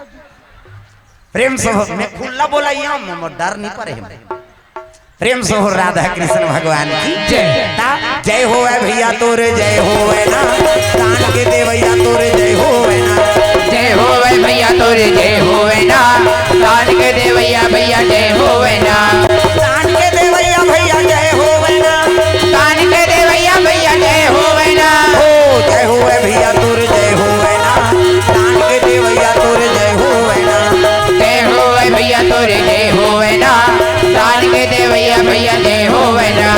प्रेम से हो, मैं खुला बोला ही हूँ, मैं डर नहीं पड़े हम। प्रेम से हो राधा कृष्ण भगवान की जय। ता जय होवे भैया तोरे जय होवे ना, दान के देवैया तोरे जय होवे ना। जय होवे भैया तोरे जय होवे ना, दान के देवैया भैया जय होवे ना। दान के देवैया भैया जय होवे ना। दान के देवैया भैया जय होवे ना। हो जय होवे भैया तोरे जय होवे ना, दान के देवैया तोरे जय होवे ना। जय होवे भैया तोरे जय होवे ना, दान के देवैया भैया जय होवे ना।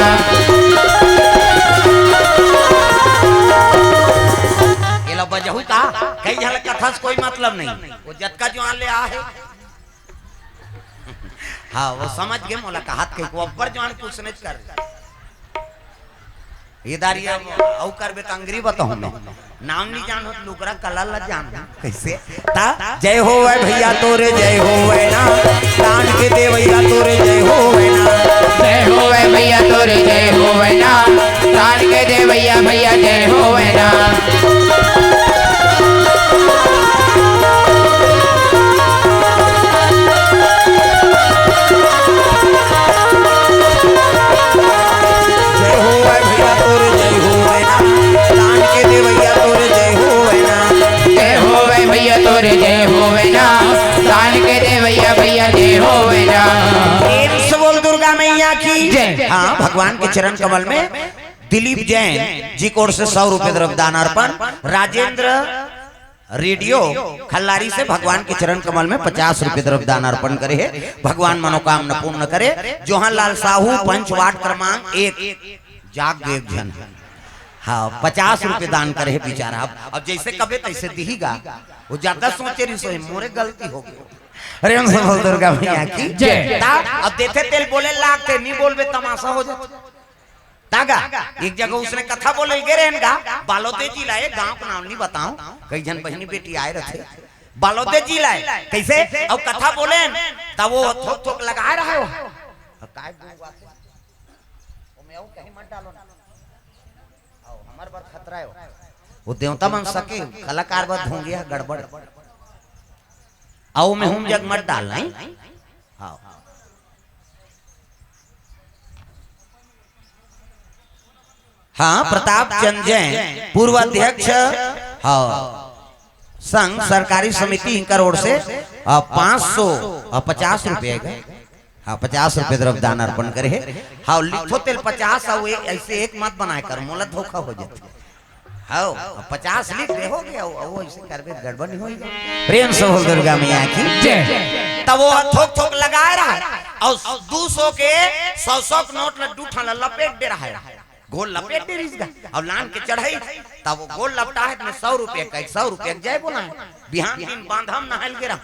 ये लो बजहू का, कई झन कथा से कोई मतलब नहीं। वो जतका जुआन ले आ है। हाँ, वो समझ गए मोला कहात के, वो अब्बर जुआन कुछ नहीं कर। ये दारी अब अउ करबे त अंगरी बताहूँ मैं। नाम नहीं जानत, लुगरा कलर ला जान। कैसे? ता जय होवे भैया तोरे जय होवे ना, दान के देवैया तोरे जय होवे ना। जय होवे भैया तोरे जय होवे ना, प्रेम से बोल दुर्गा मैया की जय। हाँ, भगवान के चरण कमल में दिलीप जैन जी की ओर से सौ रुपए द्रव्य दान अर्पण। राजेंद्र रेडियो खल्लारी से भगवान के चरण कमल में पचास रुपए द्रव्य दान अर्पण करे हे। भगवान मनोकामना पूर्ण करे। जोहन लाल साहू, पंच, वार्ड क्रमांक एक, जाग गे एक झन। हाँ, पचास रुपए दान करे हे बेचारा। अब, अब जैसे कबे तैसे दिही गा। वो ज्यादा सोचे रहिस होही, मोरे गलती हो गई। प्रेम से बोल दुर्गा मैया की जय। ता, अब देथे तेला बोले लागथे, नहीं बोलबे तमाशा हो जाथे। तागा, एक जगह उसने कथा बोले गे रहेन गा, बालोदे जिला, ए गांव का नाम नहीं बताओ, कई झन बहिनी बेटी आए रथे, बालोदे जिला, कैसे, अब कथा बोलेन, तब वो थोक थोक लगाए रहा हो। अब काय बोलू बात? वो मैं अउ कहीं मत डालो ना। आओ, हमर बर खतरा हे वो। वो देवता मन सके, कलाकार बर ढोंगिया गड़बड़। आओ, मैं हूं जग मत डाल, नहीं? हाँ। हाँ, प्रताप चंद जैन, पूर्व अध्यक्ष, हाँ, संघ सरकारी समिति इंकर ओर से, आ, पाँच सौ, आ, पचास रुपए का, हाँ, पचास रुपए द्रव्य दान अर्पण करे हे। हाँ, लिखो तेला पचास, अउ ए-, ऐसे एक मत बनाए कर, मोला धोखा हो जाथे। हाँ, अब पचास लिख दे, हो गया, वो, वो ऐसे करबे गड़बड़ नहीं होई। प्रेम से बोल दुर्गा मैया की जय। तब वो थोक थोक लगाए रहा, अउ दू सौ के सौ सौ के नोट ल दू ठन ल लपेट दे रहा हे। गोल लपेट दे रहिस गा, अउ लान के चढ़ाई, तब वो गोल लपटा हे, में सौ रुपए का, एक सौ रुपए का जय बोला हे। बिहान दिन बांधा म नहाय ल गे रहा,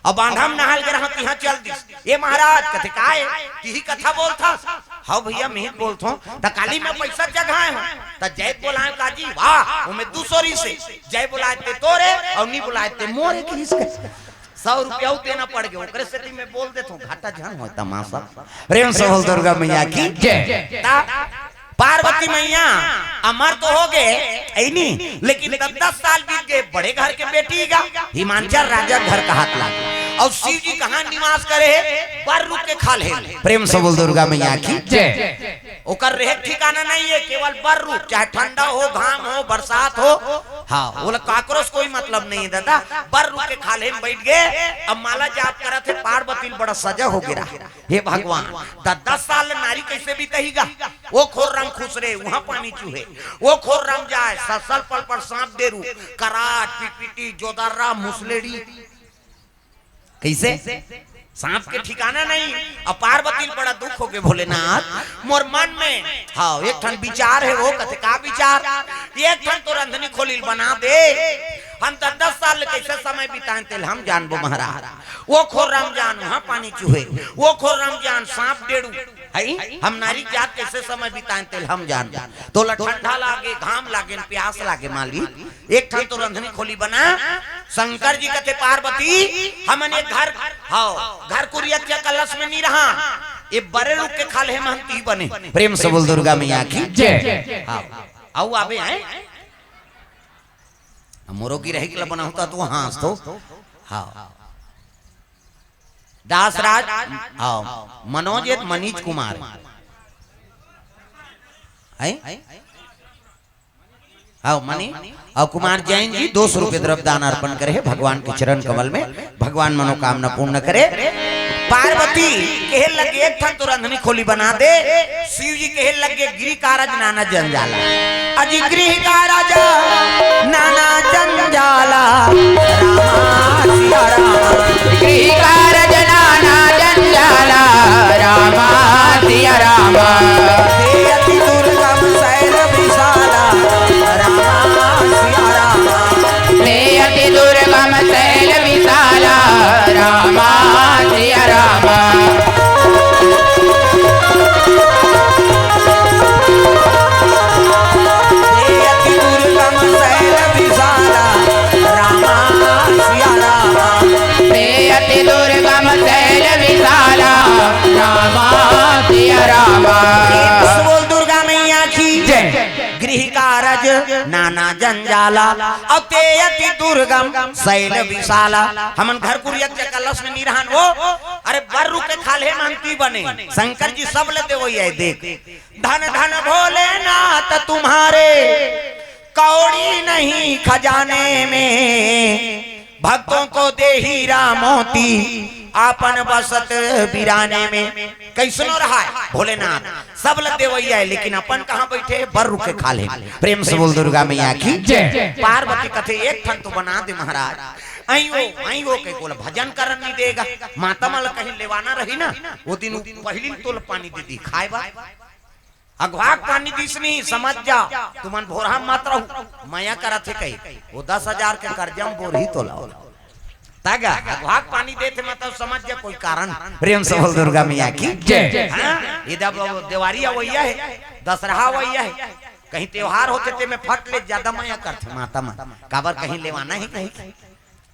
अब बांधा म नहाय ल गे रहा, तिहां चल दिस। ए महाराज, कथे, "काय? तिही कथा बोलथस?" "हव भैया, मिहित बोलथों।" "त काली मैं पैसा जगाए हंव, त जय बोलाए काजी?" "वाह, ओमे दू सौ रिहिसे, जय बोलाए ते तोरे, अउ नी बोलाए ते मोरे," किहिस के। सौ रुपया अउ देना पड़ गे, ओकरे सेती मैं बोल देथों, घाटा झन होय तमाशा। प्रेम से बोल दुर्गा मैया की जय। ता पार्वती मैया अमर तो हो गे, ऐ नी, लेकिन तब दस साल बीत गे, बड़े घर के बेटी गा, हिमांचल राजा घर का हाथ लाग। अउ शिव जी कहाँ निवास करे हे? बर रुख के खाल्हे। प्रेम से बोल दुर्गा मैया की जय। ओकर रहे ठिकाना नहीं हे, केवल बर रुख, चाहे ठंडा हो, घाम हो, बरसात हो, हाँ, ओला काकरो से कोई मतलब नहीं हे दादा। बर रुख के खाल्हे में बैठ गे, अब माला जाप करत हे, पार्वती ल बड़ा सजा हो गे रहा। हे भगवान, द-, दस साल नारी कैसे बिताही गा? ओ खोर राम खुसरे, उहाँ पानी चूहे। ओ खोर राम जाए, ससल पल पर सांप डेरू, कराट, पिटपिटी, जोदर्रा, मुसलेड़ी। कैसे? सांप के ठिकाना नहीं। अब पार्वती ल बड़ा दुख हो गे, भोलेनाथ, मोर मन में, हाँ, एक ठन विचार हे, वो कथे का विचार? एक ठन तो रंधनी खोली ल बना दे। हम त दस साल ले कैसे समय बिताएन, तेला हम जानबो महाराज। ओ खोर राम जान, उहाँ पानी चूहे, ओ खोर राम जान, सांप डेरू। हई? हम नारी जात कैसे समय बिताएन, तेला हम जानबो। तोला ठंडा लागे, घाम लागे, प्यास लागे, मालिक। एक ठन तो रंधनी खोली बना। शंकर जी कथे, "पार्वती, हमन ये घर, हाँ, घर कुरिया के कलश में नी रहा। ये बरे रुख के खाल्हे में हम तिही बने।" प्रेम से बोल दुर्गा मैया की जय। हाँ। अउ आबे हैं? मोरो की रही के ला बना होता तो हाँस तो। हाँ। दासराज, हाँ, मनोज, मनीष कुमार। हैं? हाँ, मनी, अउ कुमार जैन जी दो सौ रुपये द्रव्य दान अर्पण करे हे भगवान के चरण कमल में, भगवान मनोकामना पूर्ण करे। पार्वती कहे लगे, "एक ठन तो रंधनी खोली बना दे।" शिव जी कहे लगे, "गृह कारज नाना जंजाला।" अजी गृह कारज नाना जंजाला, रामा सिया रामा। गृह कारज नाना जंजाला, रामा सिया रामा। हे अति दुर्गम शैल विशाला, रामा सिया रामा। हे अति दुर्गम शैल विशाला, रामा सिया रामा। हे अति दुर्गम शैल विशाला, रामा सिया रामा। हे अति दुर्गम शैल विशाला, रामा सिया रामा। प्रेम से बोल दुर्गा मैया की जय। गृह कारज नाना जंजाला, अउ ते अति दुर्गम शैल विशाला। हमन घर कुरिया के कलश में नी रहन वो, अरे बर रुख के खाल्हे में हम तिही बने। शंकर जी सब ल देवइया हे, देख। धन धन भोलेनाथ तुम्हारे, कौड़ी नहीं खजाने में, भक्तों को दे हीरा मोती, अपन बसत बिराने में। कइसनो रहय भोलेनाथ, सब ल देवइया हे, लेकिन अपन कहाँ बइठे हे? बर रुख के खाल्हे। प्रेम से बोल दुर्गा मैया की। जय। पार्वती कथे, एक ठन तो बना दे महाराज। अई वो, अई वो कहिके ओला भजन करन नइ देगा। माता मन ल कहीं लेवाना रही ना, ओ दिन उ पहिली तोल पानी दे दिही खाय बर। अघवा के पानी दिस नहीं, समझ जा, तुमन भोरहा मत रहू, मया करत हे कही, ओ दस हजार के करजा म बोरही तोला। तगा, अघवा के पानी देथे, मतलब समझ जा कोई कारण। प्रेम से बोल दुर्गा मैया की। जय। हाँ, इधर वो देवारी अवइया हे, दसरहा अवइया हे, कहीं त्योहार होथे ते में फट ले ज्यादा मया करथे माता मन, काबर कहीं लेवाना हे कहीं।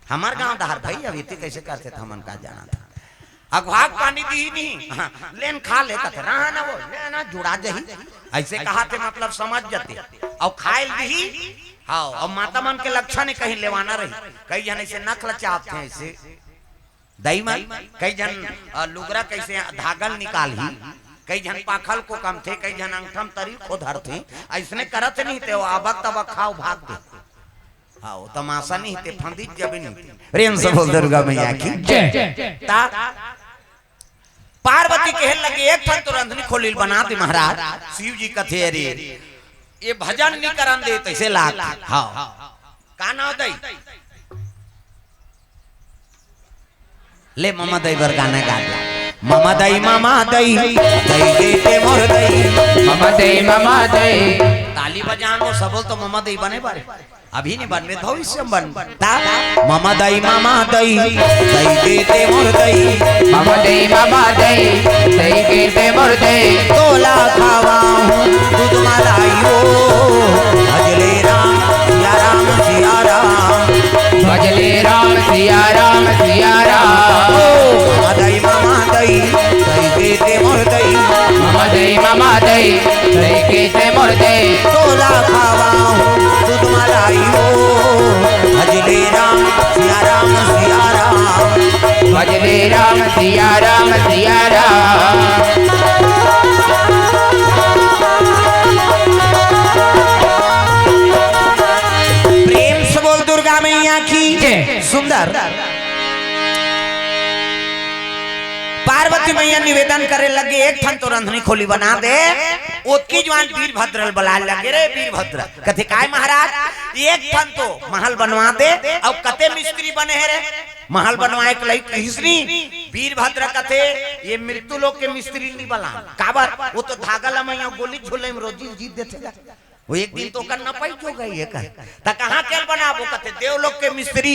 हमर गांव डहर भाई, अब इतनी कइसे करथे त हमन का जानत हन। अघवा के पानी दिही नहीं, हाँ, लेन खा ले कथे, रहा ना वो, ले ना जुड़ा जही। अइसे कहाथे, मतलब समझ जाते। अउ खाय ल दिही, हाँ, अउ माता मन के लक्षण हे कहीं लेवाना रही। कई झन अइसे नख लचावत हे अइसे। दई मन, कई झन, अ, लुगरा कइसे धागा ल निकालही, कई झन पाखल को कमथे, कई झन अंगठा म तरी को धरथे, अइसने करत नहीं ते वो अबक तबक खाव भाग दे। हाँ, वो तमाशा नहीं ते फंदित जबे नहीं ते। प्रेम से बोल दुर्गा मैया की। जय। ता पार्वती कहे लगे, एक ठन तो रंधनी खोली ल बना दे महाराज। शिव जी कथे, अरे, ये भजन नहीं करन दे, तइसे लाग। हाँ। का नाव दई? ले ममा दई बर गाना गा दे। ममा दई, ममा दई, दई दे ते मोर दई। ममा दई, ममा दई। ताली बजान वो सब बोल तो ममा दई बने बारे। अभी नहीं बनबे, भविष्य में बन। ता, ममा दई, ममा दई, दई दे ते मोर दई। ममा दई, ममा दई, दई दे ते मोर दई। तोला खावा हूँ दूध मलाई वो, भजले राम, सिया राम, सिया राम। भजले राम, सिया राम, सिया राम। ओ, ममा दई, ममा दई, दई दे ते मोर दई। ममा दई, ममा दई, दई दे ते मोर दई। तोला खावा हूँ दूध मलाई वो, भजले राम, सिया राम, सिया राम। भजले राम, सिया राम, सिया राम। प्रेम से बोल दुर्गा मैया की। जय। सुंदर। पार्वती मैया निवेदन करे लगे, एक ठन तो रंधनी खोली बना दे। ओतकी जुवार वीरभद्र ल बलाय लगे, रे वीरभद्र। कथे, काय महाराज, एक ठन तो महल बनवा दे, अउ कते मिस्त्री बने हे रे? महल बनवाय के लइक कहिस नी, वीरभद्र कथे, ये मृत्यु लोक के मिस्त्री ल नी बलान। काबर? वो तो धागा ल मइया गोली झोले म रोजी जीत देथे गा। वो एक दिन तो ओकर नपई जो गई हे कर। त कहाँ के बनाबो? कथे, देवलोक के मिस्त्री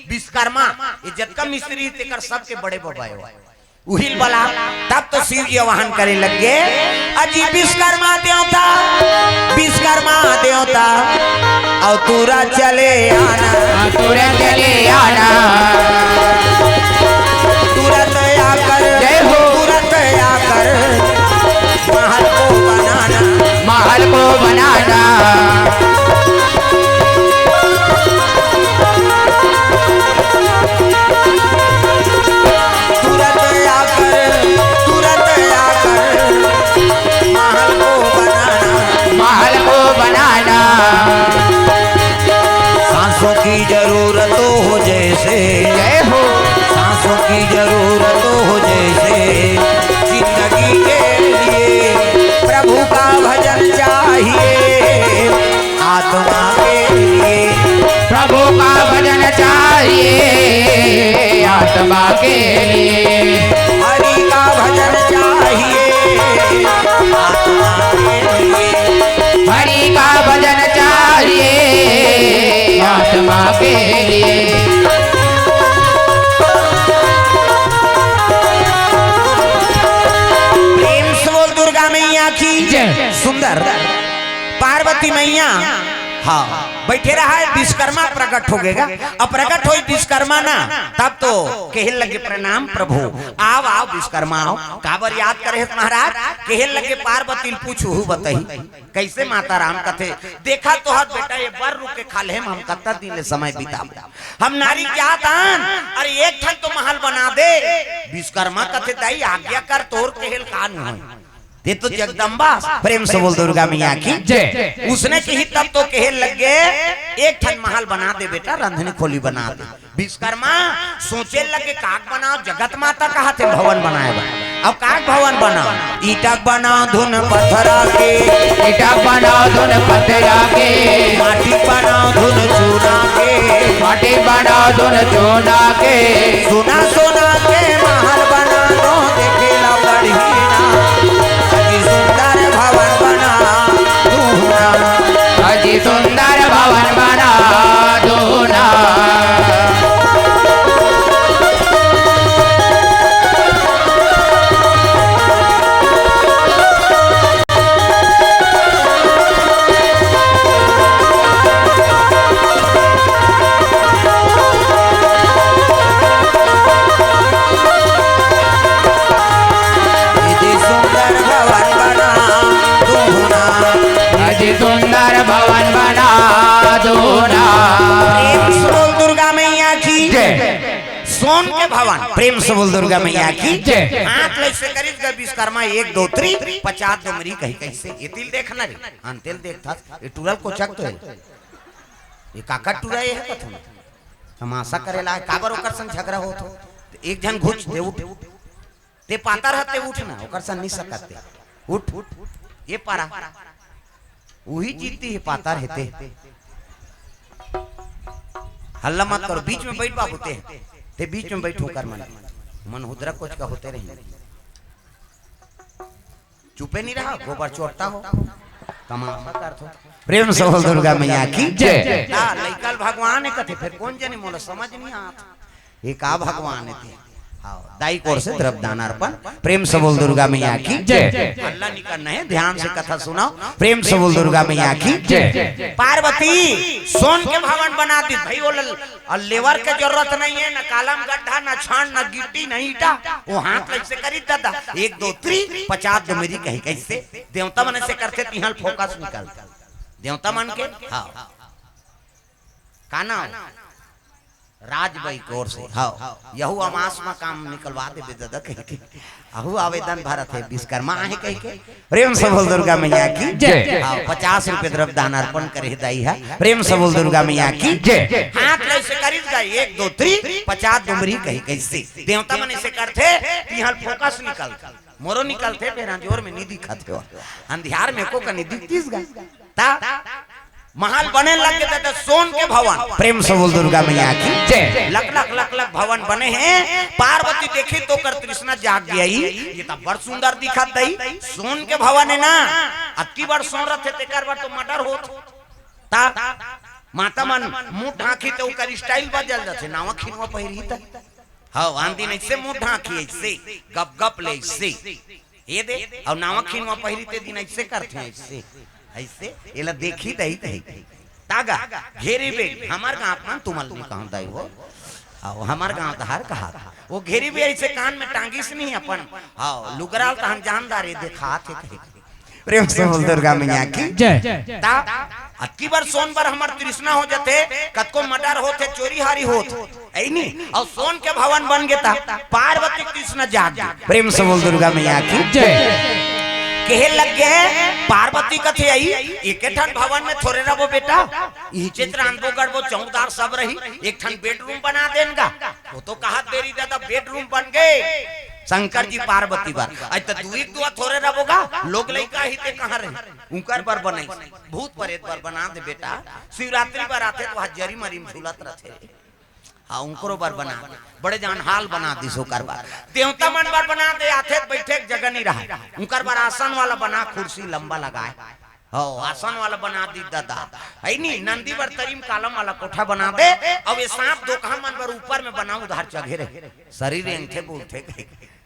विश्वकर्मा, ये जतका मिस्त्री हे, तेकर सबके बड़े बबा हे वो। उही ल बला, तब तो शिव जी आवाहन करे लगे, अजी विश्वकर्मा देवता, विश्वकर्मा देवता, अउ तुरा चले आना। हाँ, तुरा चले आना। तुरंत आकर, जय हो। तुरंत आकर, महल को बनाना। महल को बनाना। तुरंत आकर, तुरंत आकर, महल को बनाना। महल को बनाना। सांसों की जरूरत हो जैसे, जय हो। सांसों की जरूरत हो जैसे, जिंदगी के लिए प्रभु का भजन चाहिए, आत्मा के लिए। प्रभु का भजन चाहिए, आत्मा के लिए। हरि का भजन चाहिए, आत्मा के लिए। हरि का भजन चाहिए, आत्मा के लिए। प्रेम से बोल दुर्गा मैया की। जय। सुंदर। पार्वती मैया, हाँ, बइठे रहय, विश्वकर्मा प्रकट हो गे गा। अब प्रकट होइस विश्वकर्मा ना, तब तो कहे लगे, प्रणाम प्रभु, आव, आव विश्वकर्मा, आव। काबर याद करे हस महाराज? कहे लगे, पार्वती ल पूछहूँ, बताही। कइसे माता राम? कथे, देखा तो हस बेटा, ये बर रुख के खाल्हे म हम कतका दिन ले समय बिताबो। हम नारी जात हन, अरे एक ठन तो महल बना दे। विश्वकर्मा कथे, दाई आज्ञा कर, तोर कहे ल का नो हे। ते तो जगदम्बा। प्रेम से बोल दुर्गा मैया की। जय। उसने कही तब तो कहे लगे, एक ठन महल बना दे बेटा, रंधनी खोली बना दे। विश्वकर्मा सोचे लगे, काक बनाओ, जगत माता कहाथे भवन बनाए बर। अब काक भवन बनाओ, ईटक बनाओ धुन पथरा के, ईटक बनाओ धुन पथरा के, माटी बनाओ धुन चूना के, माटी बनाओ धुन चूना के, सोना सोना के महल बना दो, देखेला बढ़िया, अति सुंदर भवन बना दूना। अति सुंदर भवन बना दूना। अति सुंदर भवन बना दूना। अति सुंदर भवन बना दूना। प्रेम से बोल दुर्गा मैया की जय। सोन के भवन, प्रेम से बोल दुर्गा मैया की जय। हाथ ले से करिस गा विश्वकर्मा, एक दो three, पचास डोमरी कही कइसे। ए तिल देखना रे, अंतेल देख था, ए टुरल कोचक तो हे। ए काका टुरा ए हे कथन। तमाशा करे ला, काबर ओकर संग झगड़ा होत हो? त एक झन घुच दे उठ। ते पातर ह, ते उठ ना, ओकर संग नहीं सकत ते। उठ, उठ, ये पारा। उही जीती हे, पातर हे ते। हल्ला मत करो, बीच में बैठ बाबू ते। ते बीच में बैठ, ओकर मन। मन हुदरा कोचक होते रही। चुपे नहीं रहा, गोबर चोरता हो। तमाशा करत हो। प्रेम से बोल दुर्गा मैया की जय। हाँ, लइका ल भगवान हे कथे, फिर कोन जनी मोला समझ नहीं आत। ये का भगवान हे ते? हाँ, दाई कोर से द्रव्य दान अर्पण। प्रेम से बोल दुर्गा मैया की जय। हल्ला नहीं करना हे, ध्यान से कथा सुनाओ। प्रेम से बोल दुर्गा मैया की जय। पार्वती सोन के भवन बना दिस भाई, वो ल-, अउ लेवर के जरूरत नहीं हे, न कालम गड्ढा, न छान, न गिट्टी, न ईटा। वो हाथ ले से करिस दादा, एक दो three, पचास डोमरी कही कइसे। देवता मन से करथे, तिहाँ ल फोकस निकल। देवता मन के, हाँ। का नाम? राजबाई कोर से, हाँ। यहू अमास म काम निकलवा देबे दादा कही के। अहू आवेदन भरत हे, विश्वकर्मा आहे कही के। प्रेम से बोल दुर्गा मैया की जय। हाँ, पचास रुपये द्रव्य दान अर्पण करे हे दाई हा। प्रेम से बोल दुर्गा मैया की जय। हाथ ले से करिस गा, एक दो three, पचास डोमरी कही कइसे। देवता मन से करथे, तिहाँ ल फोकस निकल। मोरो निकलथे, फेर अंजोर में नहीं दिखत हे। अंधियार में एको कनी दिखतिस गा। ता महल बने लग गे, त सोन के भवन। प्रेम से बोल दुर्गा मैया की जय। लख लख लख लख भवन बने हे। पार्वती देखिस त ओकर तृष्णा जाग गे। ये त बड़ सुंदर दिखत दई, सोन के भवन हे ना। अतकी बड़ सोन रथे, तेकर बर तो मर्डर होत। ता माता मन मुंह ढांकी त ओकर style बदल जाथे, नावा खिनवा पहिरही त। हाँ, आन दिन अइसे मुंह ढांकी, अइसे गप गप ले, अइसे। ये दे, अउ नावा खिनवा पहिरी ते दिन अइसे करथे, अइसे, अइसे। एला देखी दई, दई। तागा, घेरी बेरी, हमर गाँव मन तुमन ल नहीं कहूँ दई हो। हाँ, हमर गाँव त हर कहा। वो घेरी बेरी अइसे कान में टांगिस नहीं अपन। हाँ, लुगरा ल तहन जान डारे, देखात हे कही। प्रेम से बोल दुर्गा मैया की जय। ता अतकी बर सोन बर हमर तृष्णा हो जथे, कतको मर्डर होथे, चोरी हारी होत, अइ नी? अउ सोन के भवन बन गे ता पार्वती तृष्णा जाग गे। प्रेम से बोल दुर्गा मैया की जय। कहे लग गे, पार्वती कथे अई, एक ठन भवन में थोरे रबो बेटा, इही चित्र आनबो गड़बो चौकीदार सब रही, एक ठन bedroom बना देन गा। वो तो कहत देरी दादा bedroom बन गे शंकर जी पार्वती बर। अई त दुई दुआ थोरे रबो गा, लोग लइका ही ते कहाँ रही? उंकर बर बनई, भूत परेत बर बना दे बेटा। शिवरात्रि बर आथे त वहाँ जरी मरी में झूलत रथे। हाँ, उंकरो बर बना दे। बड़े जान hall बना दिस ओकर बर। देवता मन बर बना दे, आथे त बइठे के जगह नहीं रहा। उंकर बर आसन वाला बना, कुर्सी लंबा लगाए। हाँ, आसन वाला बना दिस दादा। अई नी, नंदी बर तरी म column वाला कोठा बना दे। अउ ये सांप धोखा मन बर ऊपर में बना, उधार चघे रहे। शरीर रेंगथे बोलथे।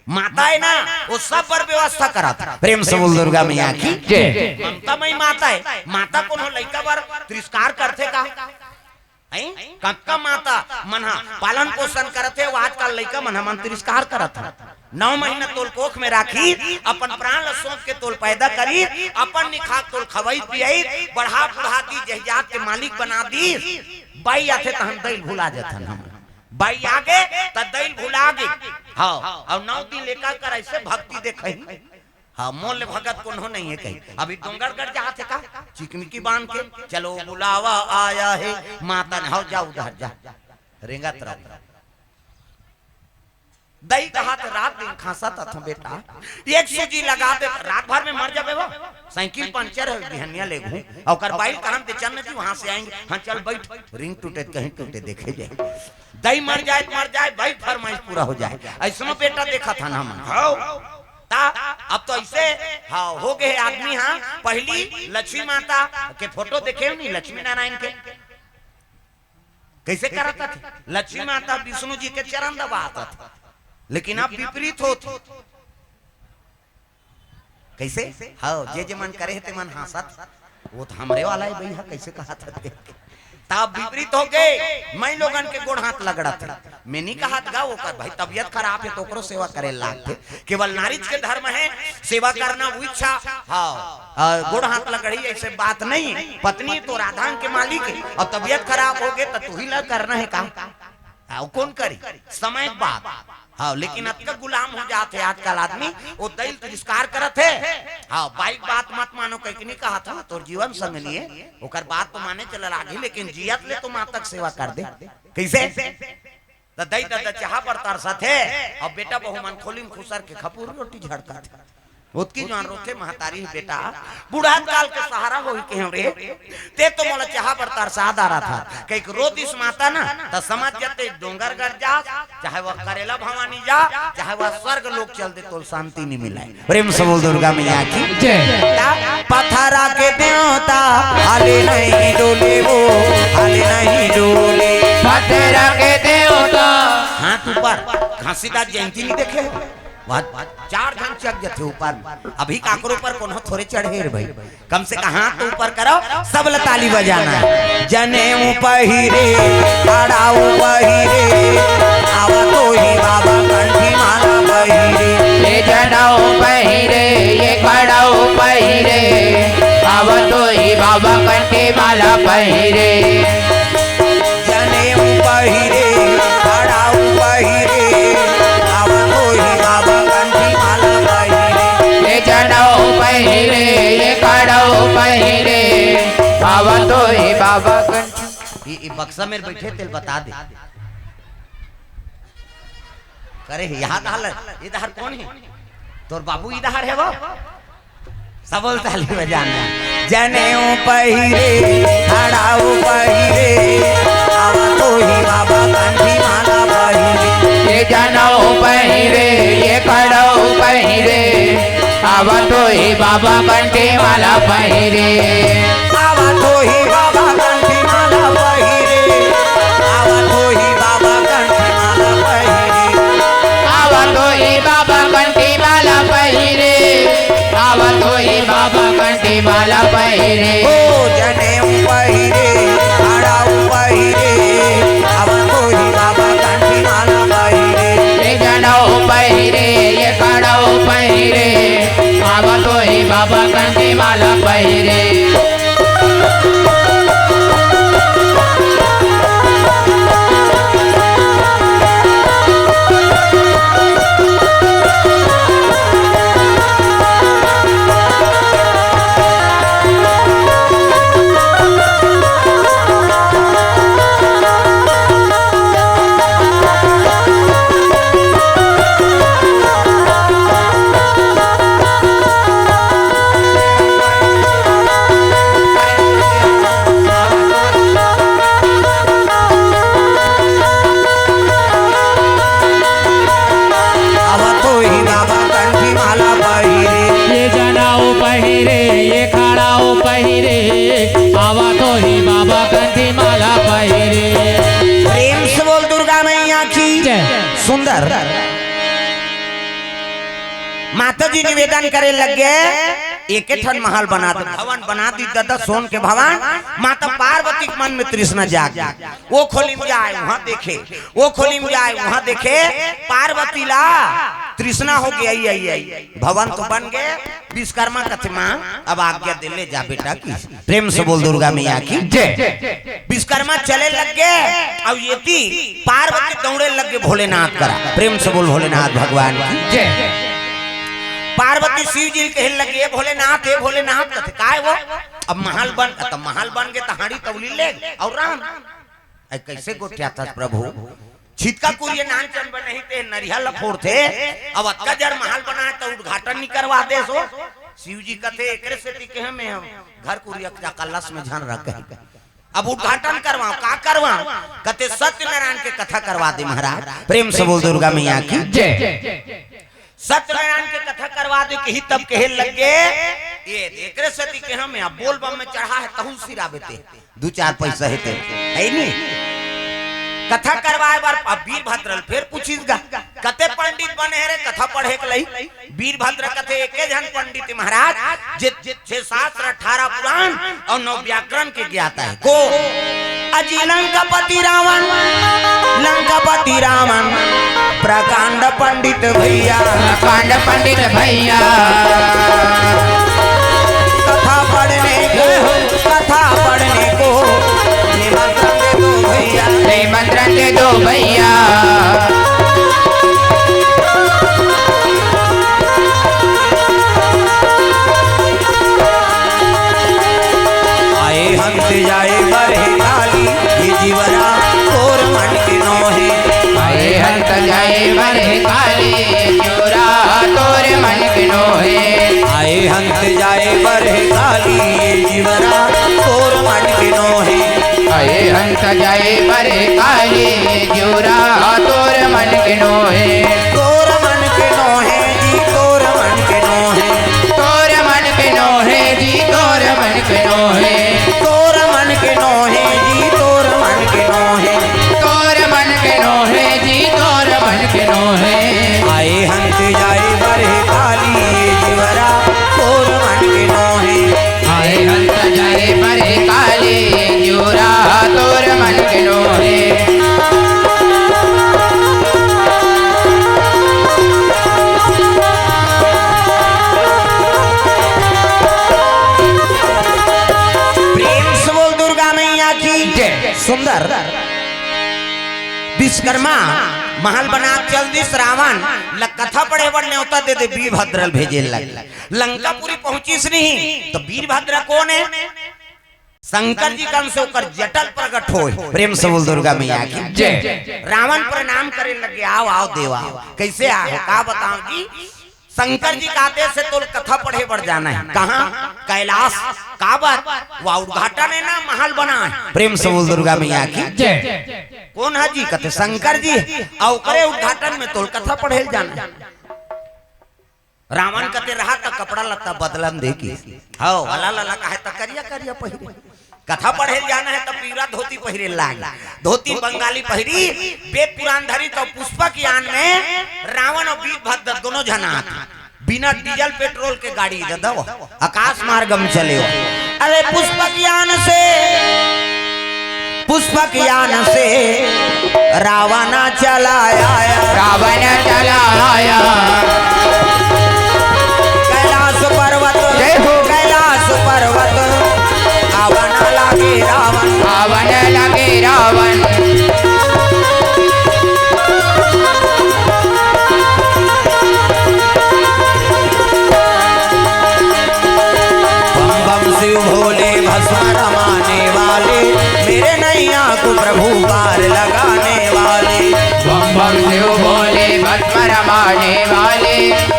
माता हे ना, वो सब बर व्यवस्था करत। प्रेम से बोल दुर्गा मैया की जय। ममता मई माता हे। माता कोनो लइका बर तिरस्कार करथे का? हैं? कतका माता मन ह पालन पोषण करत हे, वो आजकल लइका मन ह मन तिरस्कार करत हे। नौ महीना तोल कोख में राखी, अपन प्राण ल सौंप के तोल पैदा करी, अपन निखाक तोल खवई पियई, बढ़ा बुढ़ा दी, जहिजात के मालिक बना दी। बाई आथे तहन दई ल भुला जथन हम। बाई आगे त दई ल भुला गे। हाँ, अउ नौ दिन लइका कर अइसे भक्ति देखही। हाँ, मोर ले भगत कोनो नहीं हे कही। अभी डोंगरगढ़ जात हे का? चिकमिकी बांध के, चलो बुलावा आया है, माता ने, हाँ, जा उधर जा। रेंगत रहो। दई कहाथे, "रात दिन खांसत हथंव बेटा, एक सूजी लगा दे, रात भर में मर जाबे वो, साइकिल पंचर हे, बिहनिया लेगहूं।" अउ ओकर बाई ल कहन ते, "चल न जी, वहां से आएंगे।" "हां, चल बइठ, रिंग टूटे त कहीं टूटे, देखे जाए, दई मर जाए त मर जाए, बाई के फरमाइश पूरा हो जाए।" अइसनो बेटा देखत हन हमन। हव। त अब तो अइसे, हां, हो गे हे आदमी, हां, पहिली लक्ष्मी माता के फोटो देखे हो नहीं, लक्ष्मी नारायण के? कइसे करत हथे? लक्ष्मी माता विष्णु जी के चरण दबात हथे, लेकिन अब विपरीत होत हे। कइसे? हव, जे जे मन करे हे ते मन हांसत हे। वो तो हमरे वाला हे भइया, कइसे कहत हथे? त अब विपरीत हो गे, माईलोगन के गोड़ हाथ लगड़त हे। मैं नहीं कहत गा, ओकर भाई तबियत खराब हे त ओकरो सेवा करे लागथे। केवल नारीच के धर्म हे सेवा करना, वो इच्छा। हव, अ, गोड़ हाथ लगड़ही, अइसे बात नहीं। पत्नी तो राधांग के मालिक हे, अउ तबियत खराब हो गे त तुही ला करना हे का? अउ कोन करी? समय के बात। हव, लेकिन अतका गुलाम हो जात हे आजकल आदमी, वो दई ल तिरस्कार करत हे। हव, बाई के बात मत मानो, कहिके नहीं कहत हंव, तोर जीवन संगनी हे, ओकर बात तो माने चले लागही, लेकिन जियत ले तो माता के सेवा कर दे। कइसे? त दई ददा चाहा बर तरसत हे, अउ बेटा बहू मन खोली म खुसर के खपुर रोटी झड़कत हे। ओतकी जुवार रोथे महतारी, "बेटा, बुढ़ात काल के सहारा होही कहेंव रे, ते तो मोला चाहा बर तरसा डारत हस।" कहिके रो दिस माता न, त समझ जा ते डोंगरगढ़ जा, चाहे वो करेला भवानी जा, चाहे वो स्वर्ग लोक चल दे, तोला शांति नहीं मिलय। प्रेम से बोल दुर्गा मैया की जय। त पथरा के देवता, हाले नहीं डोले वो, हाले नहीं डोले। पथरा के देवता। हाथ ऊपर, घासीदास जयंती नहीं देखे हो? वाह, चार झन चढ़ जथे ऊपर में। अभी काकरो ऊपर कोनो थोरे चढ़े रे भाई। कम से कम हाथ तो ऊपर करो, सब ल ताली बजाना हे। जनेऊ पहिरे, कड़ाऊ पहिरे, आवत होही बाबा कंठी माला पहिरे। ये जनेऊ पहिरे, ये कड़ाऊ पहिरे, आवत होही बाबा कंठी माला पहिरे। जनेऊ पहिरे, कड़ाऊ पहिरे, आवत होही बाबा कंठी माला पहिरे। ये जनेऊ पहिरे, ये कड़ाऊ पहिरे, आवत होही बाबा कंठी। ये, ये बक्सा मेर बइठे, तेला बता दे। करे हे, इहाँ डहर, इधर कोन हे? तोर बाबू इधर हे वो? सब बोल ताली बजाना। जनेऊ पहिरे, कड़ाऊ पहिरे, आवत होही बाबा कंठी माला पहिरे। ये जनेऊ पहिरे, ये कड़ाऊ पहिरे, आवत होही बाबा कंठी माला पहिरे। आवत होही बाबा कंठी माला पहिरे, आवत होही बाबा कंठी माला पहिरे। आवत होही बाबा कंठी माला पहिरे, आवत होही बाबा कंठी माला पहिरे। ओ जनेऊ पहिरे, कड़ाऊ पहिरे, आवत होही बाबा कंठी माला पहिरे। ये जनेऊ पहिरे, ये कड़ाऊ पहिरे, आवत होही बाबा कंठी माला पहिरे। आवत होही बाबा कंठी माला पहिरे। ये जनेऊ पहिरे, ये कड़ाऊ पहिरे, आवत होही बाबा कंठी माला पहिरे। प्रेम से बोल दुर्गा मैया की जय। सुंदर। माता जी निवेदन करे लग गे, एके ठन महल बना दे, भवन बना दी ददा, सोन के भवन। माता पार्वती के मन में तृष्णा जाग गे। वो खोली में जाए, वहां देखे, वो खोली में जाए, वहां देखे, पार्वती ला तृष्णा हो गे, आई, आई, आई। भवन तो बन गे, विश्वकर्मा कथे, "माँ, अब आज्ञा दे, ले जा बेटा की।" प्रेम से बोल दुर्गा मैया की जय। विश्वकर्मा चले लग गे, अउ एती पार्वती दौड़े लग गे भोलेनाथ करा। प्रेम से बोल भोलेनाथ भगवान की जय। पार्वती शिव जी ल कहे लग गे, "ए भोलेनाथ, ए भोलेनाथ," कथे, "काय वो?" "अब महल बन, त महल बन गे, त हांड़ी तौली ले, अउ राम।" अरे कइसे गोठियाथस प्रभु? छितका कुरिया नान चन बनही ते नरिहा ल फोड़थे, अब अतका जड़ महल बनाए त उद्घाटन नइ करवा देस हो। शिव जी कथे, "एकरे सेती केहेंव मैं ह घर कुरिया के कलस में झन रखे।" अब उद्घाटन करवाओ, का करवाओ? कथे, "सत्यनारायण के कथा करवा दे महाराज।" प्रेम से बोल दुर्गा मैया की। जय। सत्यनारायण के कथा करवा दे, कही तब कहे लग गे, "ये एकरे सेती केहेंव मैं ह बोल बम में चढ़ा हे, तहूं सिराबे ते, दू चार पैसा हे ते, हे नी?" कथा करवाए बर अब वीरभद्र ल फेर पूछिस गा, "कते पंडित बने हे रे कथा पढ़े के लई?" वीरभद्र कथे, "एके झन पंडित महाराज, जे, जे छह शास्त्र, अठारह पुराण अउ नौ व्याकरण के ज्ञाता हे।" को? अजी लंकापति रावण, लंकापति रावण, प्रकांड पंडित भैया। प्रकांड पंडित भैया। कथा पढ़ने को, कथा पढ़ने को निमंत्रण दे दो भैया। निमंत्रण दे दो भैया। आए हंत जाए बरहे काली, ये जीवरा तोर मन के नोहे। आए हंत जाए बरहे काली, ये जीवरा तोर मन के नोहे। आए हंत जाए बरहे काली, ये जीवरा तोर मन के नोहे। आए हंत जाए बरहे काली, ये जीवरा तोर मन के नोहे। तोर मन के नोहे जी, तोर मन के नोहे। तोर मन के नोहे जी, तोर मन के नोहे। तोर मन के नोहे जी, तोर मन के नोहे। तोर मन के नोहे जी, तोर मन के नोहे। आए हंत जाए बरहे काली, ये जीवरा तोर मन के नोहे। आए हंत जाए बरहे काली, ये जीवरा तोर मन के नोहे। प्रेम से बोल दुर्गा मैया की जय। सुंदर विश्वकर्मा महल बना चल दिस, रावण ल कथा पढ़े बर न्योता दे दे, वीरभद्र ल भेजे लग। लंकापुरी पहुंचिस नहीं त वीरभद्र कोन हे? शंकर जी कन से ओकर जटा ल प्रगट होय। प्रेम से बोल दुर्गा मैया की जय। रावण प्रणाम करे लगे, "आओ, आओ देवा।" कइसे आए हो, का बताओ जी? शंकर जी के आदेश से तोल कथा पढ़े बर जाना हे। कहाँ? कैलाश। काबर? वहाँ उद्घाटन हे ना, महल बना हे। प्रेम से बोल दुर्गा मैया की जय। कोन हे जी? कथे शंकर जी। अउ ओकरे उद्घाटन में तोल कथा पढ़े ल जाना हे। रावण कथे रहा त कपड़ा लत्ता बदलन दे के। हव, वाला लाला कहे त करिया करिया पहिरे। कथा पढ़े ल जाना हे त पीला धोती पहिरे लाग। धोती बंगाली पहिरी, वेद पुराण धरी त पुष्पक यान में रावण अउ वीरभद्र दोनों झन आत। बिना डीजल पेट्रोल के गाड़ी दे दव, आकाश मार्ग में चले हो। अरे पुष्पक यान से, पुष्पक यान से रावण चला आया। रावण चला आया। कैलाश पर्वत, जय हो। कैलाश पर्वत आवन लागे रावण। आवन लागे रावण। बम बम शिव भोले भस्म रमाने वाले, मेरे नैया को प्रभु पार लगाने वाले। बम बम शिव भोले भस्म रमाने वाले,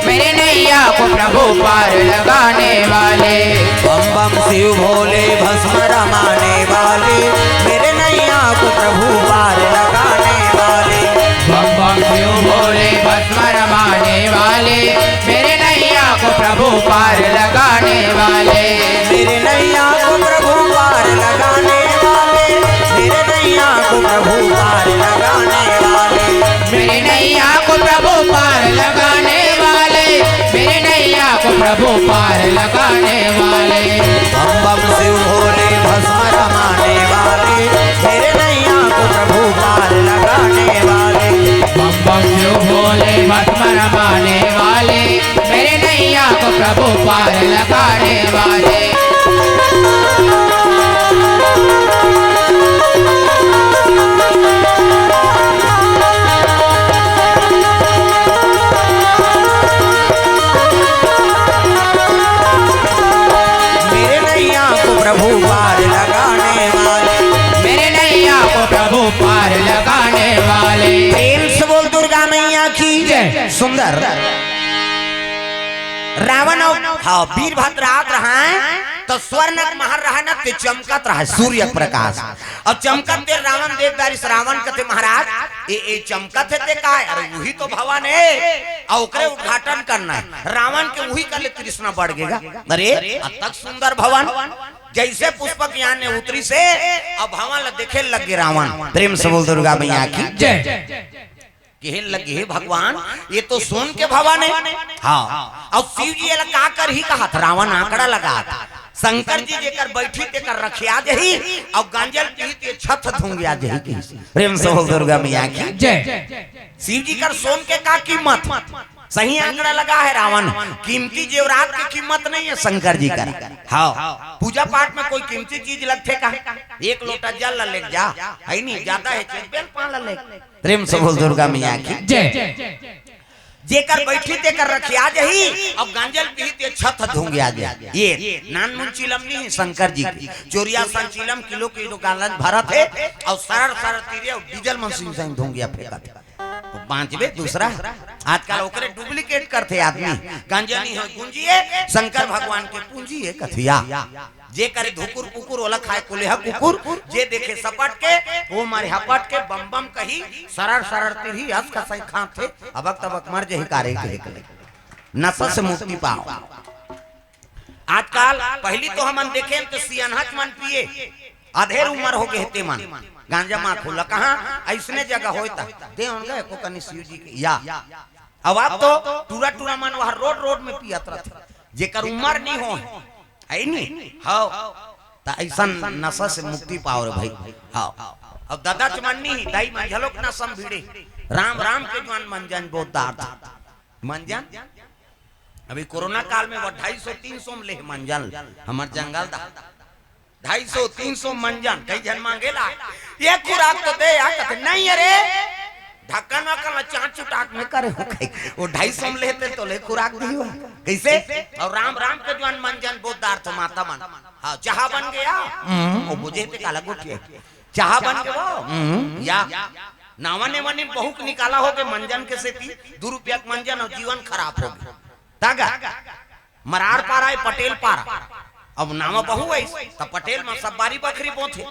मेरे नैया को प्रभु पार लगाने वाले। बम बम शिव भोले भस्म रमाने वाले, मेरे नैया को प्रभु पार लगाने वाले। बम बम शिव भोले भस्म रमाने वाले, मेरे नैया को प्रभु पार लगाने वाले। मेरे नैया को प्रभु पार लगाने वाले, मेरे नैया को प्रभु पार लगाने वाले। मेरे नैया को प्रभु पार लगाने वाले, मेरे नैया को प्रभु पार लगाने वाले। बम बम शिव भोले भस्म रमाने वाले, मेरे नैया को प्रभु पार लगाने वाले। बम बम शिव भोले भस्म रमाने वाले, मेरे नैया को प्रभु पार लगाने वाले। मेरे नैया को प्रभु पार लगाने वाले। मेरे नैया को प्रभु रावण अउ, हाँ, वीरभद्र आत रहय, त स्वर्ण के महल रहय न, ते चमकत रहय सूर्य के प्रकाश। अउ चमकत ते रावण देख डारिस, रावण कथे, "महाराज, ए, ए चमकत हे ते काय? अरे उही तो भवन हे, अउ ओकरे उद्घाटन करना हे।" रावण के उही कले तृष्णा बढ़ गे गा। अरे, अतक सुंदर भवन, जइसे पुष्पक यान ले उतरिस हे, अउ भवन ल देखे लग गे रावण। प्रेम से बोल दुर्गा मैया की जय। कहे लगे, "हे भगवान, ये तो सोन के भवन हे।" हाँ, अउ शिव जी एला का करही कहत, रावण आंकड़ा लगात। शंकर जी जेकर बइठही तेकर रखिया जही, अउ गांजा ल पीही ते छत धुंगिया जही कहिस। प्रेम से बोल दुर्गा मैया की जय। शिव जी कर सोन के का कीमत? सही आंकड़ा लगा हे रावण, कीमती जेवरात के कीमत नइ हे शंकर जी कर। हाँ, पूजा पाठ में कोई कीमती चीज लगथे का? एक लोटा जल ला लेके जा, हइ नी, जादा हे चीज, बेल पान ला ले। प्रेम से बोल दुर्गा मैया की जय। जेकर बइठही तेकर रखिया जही, अउ गांजा ल पीही ते छत धुंगिया जही। ये नानमुन चिलम नइ हे शंकर जी के, चोरिया सन चिलम किलो किलो गांजा भरत हे, अउ सरर सरर तीरे अउ डीजल मशीन सही धुंगिया फेंकत हे। बांचबे दूसरा, आजकल ओकरे duplicate करथे आदमी। गांजा नइ होय गुंजिये, शंकर भगवान के पूंजी हे कथिया। जे करे धुकुर पुकुर ओला खाय कोलेहा कुकुर, जे देखे सपट के, ओ मारे हपट के, बम बम कही, सरर सरर तिरही, हंस खसई खांथे, अबक तबक मर जही कारे के हेकले। नशा से मुक्ति पाओ। आजकल, पहिली तो हमन देखेन त सियनहा के मन पिये, अधेर उमर हो गे हे ते मन, गांजा माखुर ला कहाँ, अइसने जगह होय त, दे ओन गए को कनी शिव जी के, या। अब, अब तो टूरा टूरा मन वह रोड रोड में पियत रथे, जेकर उमर नइ होय, हइ नी? हव। त अइसन नशा से मुक्ति पाओ रे भाई। हव। अब ददा के मन नइ हे, दाई मन घलोक नशा में भिड़े। राम राम के जुआन मंजन बोत डारथे। मंजन? अभी कोरोना काल में वो ढाई सौ तीन सौ में ले हे मंजन, हमर जंगल दा। ढाई सौ तीन सौ मंजन, कई झन मांगे ला। ये खुराक तो दे यार, कथे, "नहीं अरे, ढक्कन वक्कन ला चाट चुटाक में करे हो कही।" वो ढाई सौ में लेते तो ले खुराक दिही हो। कइसे? अउ राम राम के जुआन मंजन बोत डारथे माता मन। हाँ, चाहा बन गया। हम्म, वो बुझे ते काला गोठिया। चाहा बन गया। हम्म, या। नावा नेवा नी बहुक निकाला हो गे मंजन के सेती, दू रुपया के मंजन अउ जीवन खराब हो गे। तागा, मरार पारा हे, पटेल पारा। अब नावा बहू हे, त पटेल म सब बारी बखरी बोथे।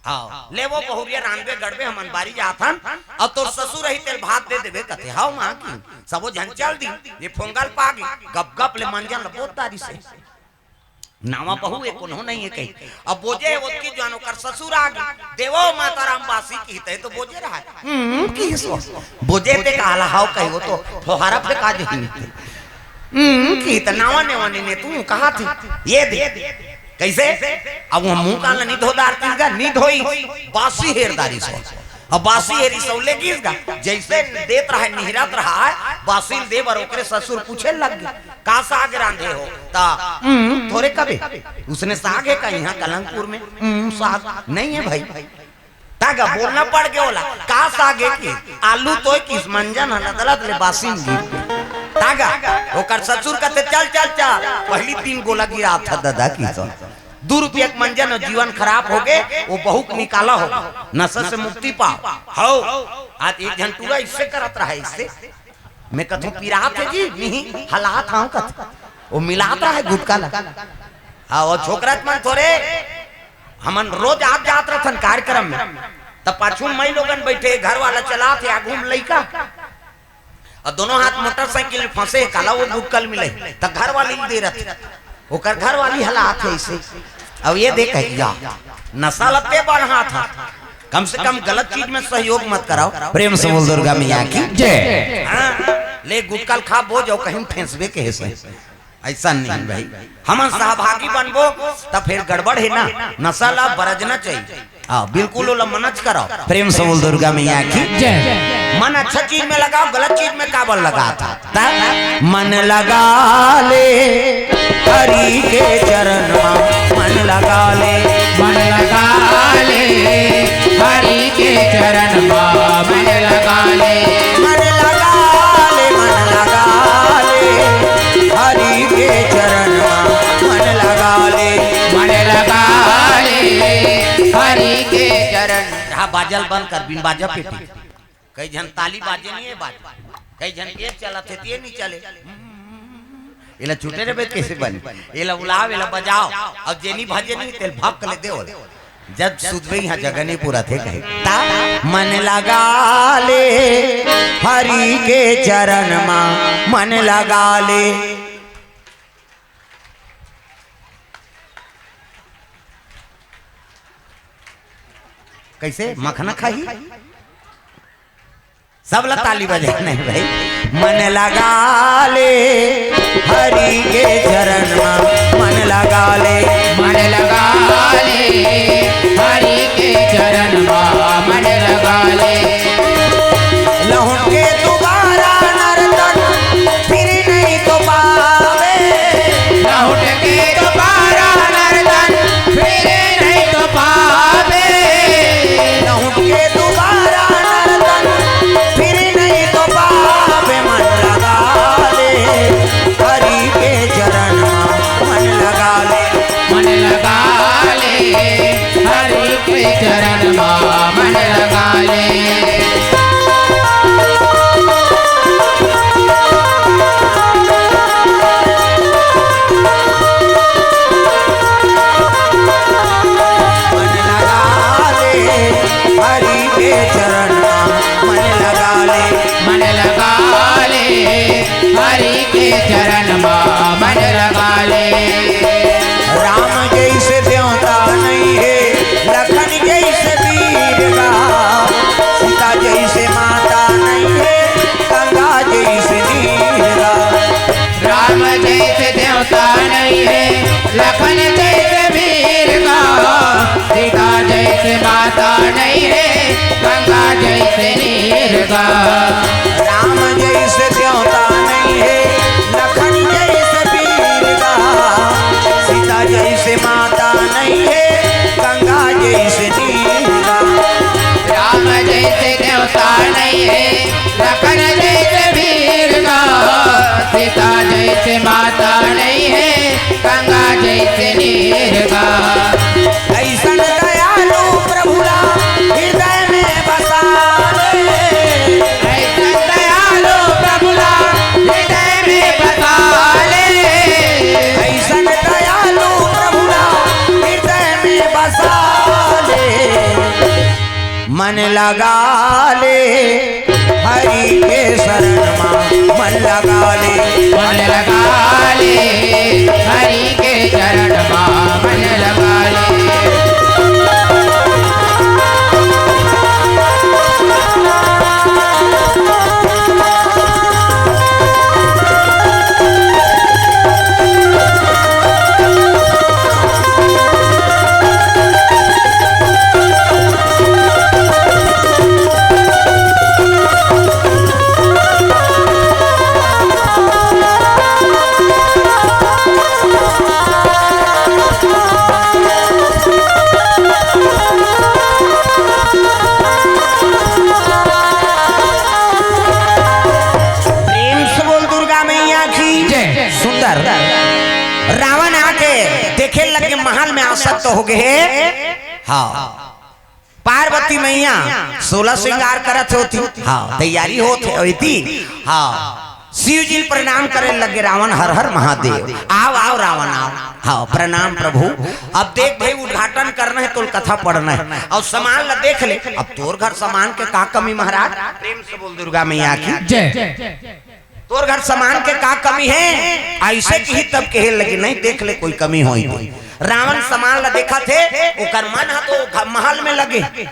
हाँ, ले वो बहुरिया रांधबे गढ़बे, हमन बारी जाथन, अउ तोर ससुर रही तेल भात दे देबे कथे। हव माँ की, सबो झन चल दी, ये फोंगल पागी, गप गप ले मंजन ल बोत डारिस हे। नावा बहू हे, कोनो नइ हे कही। अब बोजे हे, ओतकी जुआन ओकर ससुर आ गे, "देवो माता राम बासी" किहिस त, तो बोजे रहय। हम्म, किहिस वो। बोजे ते काला हव कही, वो तो फोहारा फेंका जही। हम्म, किहिस त नावा नेवा नी ने तू कहा थी। ये दे। कइसे? अब वो मुंह कान ल नी धो डारतिस गा, नी धोई। बासी हेर डारिस वो। अब बासी हेरी सौले गिस गा, जइसे देत रहय, निहरत रहय, बासी ल दे बर ओकरे ससुर पूछे लग गे, "का साग रांधे हो?" त, "हम्म, थोरे कबे।" उसने साग हे का इहाँ कलंकपुर में? "हम्म, साग नइ हे भाई।" तागा बोलना पड़ गे ओला, "का साग हे?" कि आलू तोय किहिस, मंजन ह लदलद ले बासी म गिर गे। तागा ओकर ससुर कथे, "चल, चल, चल।" पहिली तीन गोला गिराथे ददा किहिस। दू रुपया के मंजन अउ जीवन खराब हो गे, वो बहू के निकाला हो, नशा से मुक्ति पाओ। हव, आज एक झन टूरा अइसे करत रहय, अइसे। मैं कथों, "पिरात हे जी?" "नहीं, हलात हंव," कथे। वो मिलात रहय गुटका ला। हाँ, वो छोकरा के मन थोरे, हमन रोज आत जात रथन कार्यक्रम में, त पाछू म मई लोगन बइठे, घर वाला चलात हे, आगू म लइका। अउ दोनों हाथ मोटरसाइकिल में फंसे, काला वो गुटका ल मिले, त घर वाली ल दे रथे। ओकर घर वाली हलात हे अइसे। अब ये देख, या नशा लते बढ़ात हे। कम से कम गलत चीज में सहयोग मत कराओ। प्रेम से बोल दुर्गा मैया की जय। हाँ, ले गुटका ल खा बोज अउ कहीं फेंसबे के हे सही। अइसन नइ हे भाई, हमन सहभागी बनबो त फेर गड़बड़ हे ना। नशा ला बरजना चाहिए। हाँ, बिल्कुल ओला मनच करो। प्रेम से बोल दुर्गा मैया की जय। मन अच्छा चीज में लगाओ, गलत चीज में काबर लगात हा? त मन लगा ले हरि के चरण मा, मन लगा ले। मन लगा ले हरि के चरण मा, मन लगा ले। मन लगा ले, मन लगा ले हरि के चरण मा, मन लगा ले। मन लगा ले हरि के चरण। हाँ, बाजा ल बंद कर, बिन बाजा पेटी। कई झन ताली बाजे नइ हे, बाजे। कई झन ये चलत हे, त ये नइ चले। एला छूटे रहिबे त कइसे बनी? एला उलाव, एला बजाव, अउ जेनी भजे नहीं, तेल भक्क ले देव। जब सुतबे इहाँ जगह नहीं पूरा थे कहे। ता मन लगा ले हरि के चरण मा, मन लगा ले। कइसे? मखना खाही? सब ला ताली बजाना हे भाई। मन लगा ले हरि के चरण मा, मन लगा ले। मन लगा ले हरि के चरण मा, मन लगा ले। लहुट के दोबारा नरतन फिर नहीं तो पावे। लहुट के दोबारा नरतन फिर नहीं तो पावे। लहुट के दोबारा नरतन फिर नहीं तो पावे। मन लगा ले हरि के चरण मा, मन लगा ले। मन लगा ले हरि के चरण मा, मन लगा ले। मन लगा ले हरि के चरण मा, मन लगा ले। मन लगा ले हरि के चरण मा, मन लगा ले। राम जइसे देवता नहीं हे, लखन जइसे वीर गा, सीता जइसे माता नहीं हे, गंगा जइसे नीर गा। राम जइसे देवता नहीं हे, लखन जइसे वीर गा, सीता जइसे माता नहीं हे, गंगा जइसे नीर गा। राम जइसे देवता नहीं हे, लखन जइसे वीर गा, सीता जइसे माता नहीं हे, गंगा जइसे नीर गा। राम जइसे देवता नहीं हे, लखन जइसे वीर गा, सीता जइसे माता नहीं हे, गंगा जइसे नीर गा। अइसन दयालु प्रभु ला हृदय में बसा ले। अइसन दयालु प्रभु ला हृदय में बसा ले। अइसन दयालु प्रभु ला हृदय में बसा ले। मन लगा ले हरि के शरण मा, मन लगा ले। मन लगा ले हरि के चरण मा, मन लगा ले। प्रेम से बोल दुर्गा मैया की जय। सुंदर। रावण आके देखे लगे, महल में आसक्त हो गए। हाँ, पार्वती मैया सोलह श्रृंगार करत होती। हाँ, तैयारी होत होती। हाँ, शिव जी प्रणाम करे लगे रावण, हर हर महादेव। आव, आव रावण, आव। हाँ, प्रणाम प्रभु। अब देख भाई, उद्घाटन करना हे, तोर कथा पढ़ना हे, अउ सामान ला देख ले। अब तोर घर सामान के का कमी महाराज? प्रेम से बोल दुर्गा मैया की जय। तोर घर सामान के का कमी हे? अइसे किही तब कहे लगे, नहीं देख ले कोई कमी होही तो। रावण सामान ला देखत हे, ओकर मन ह तो घ-, महल में लगे।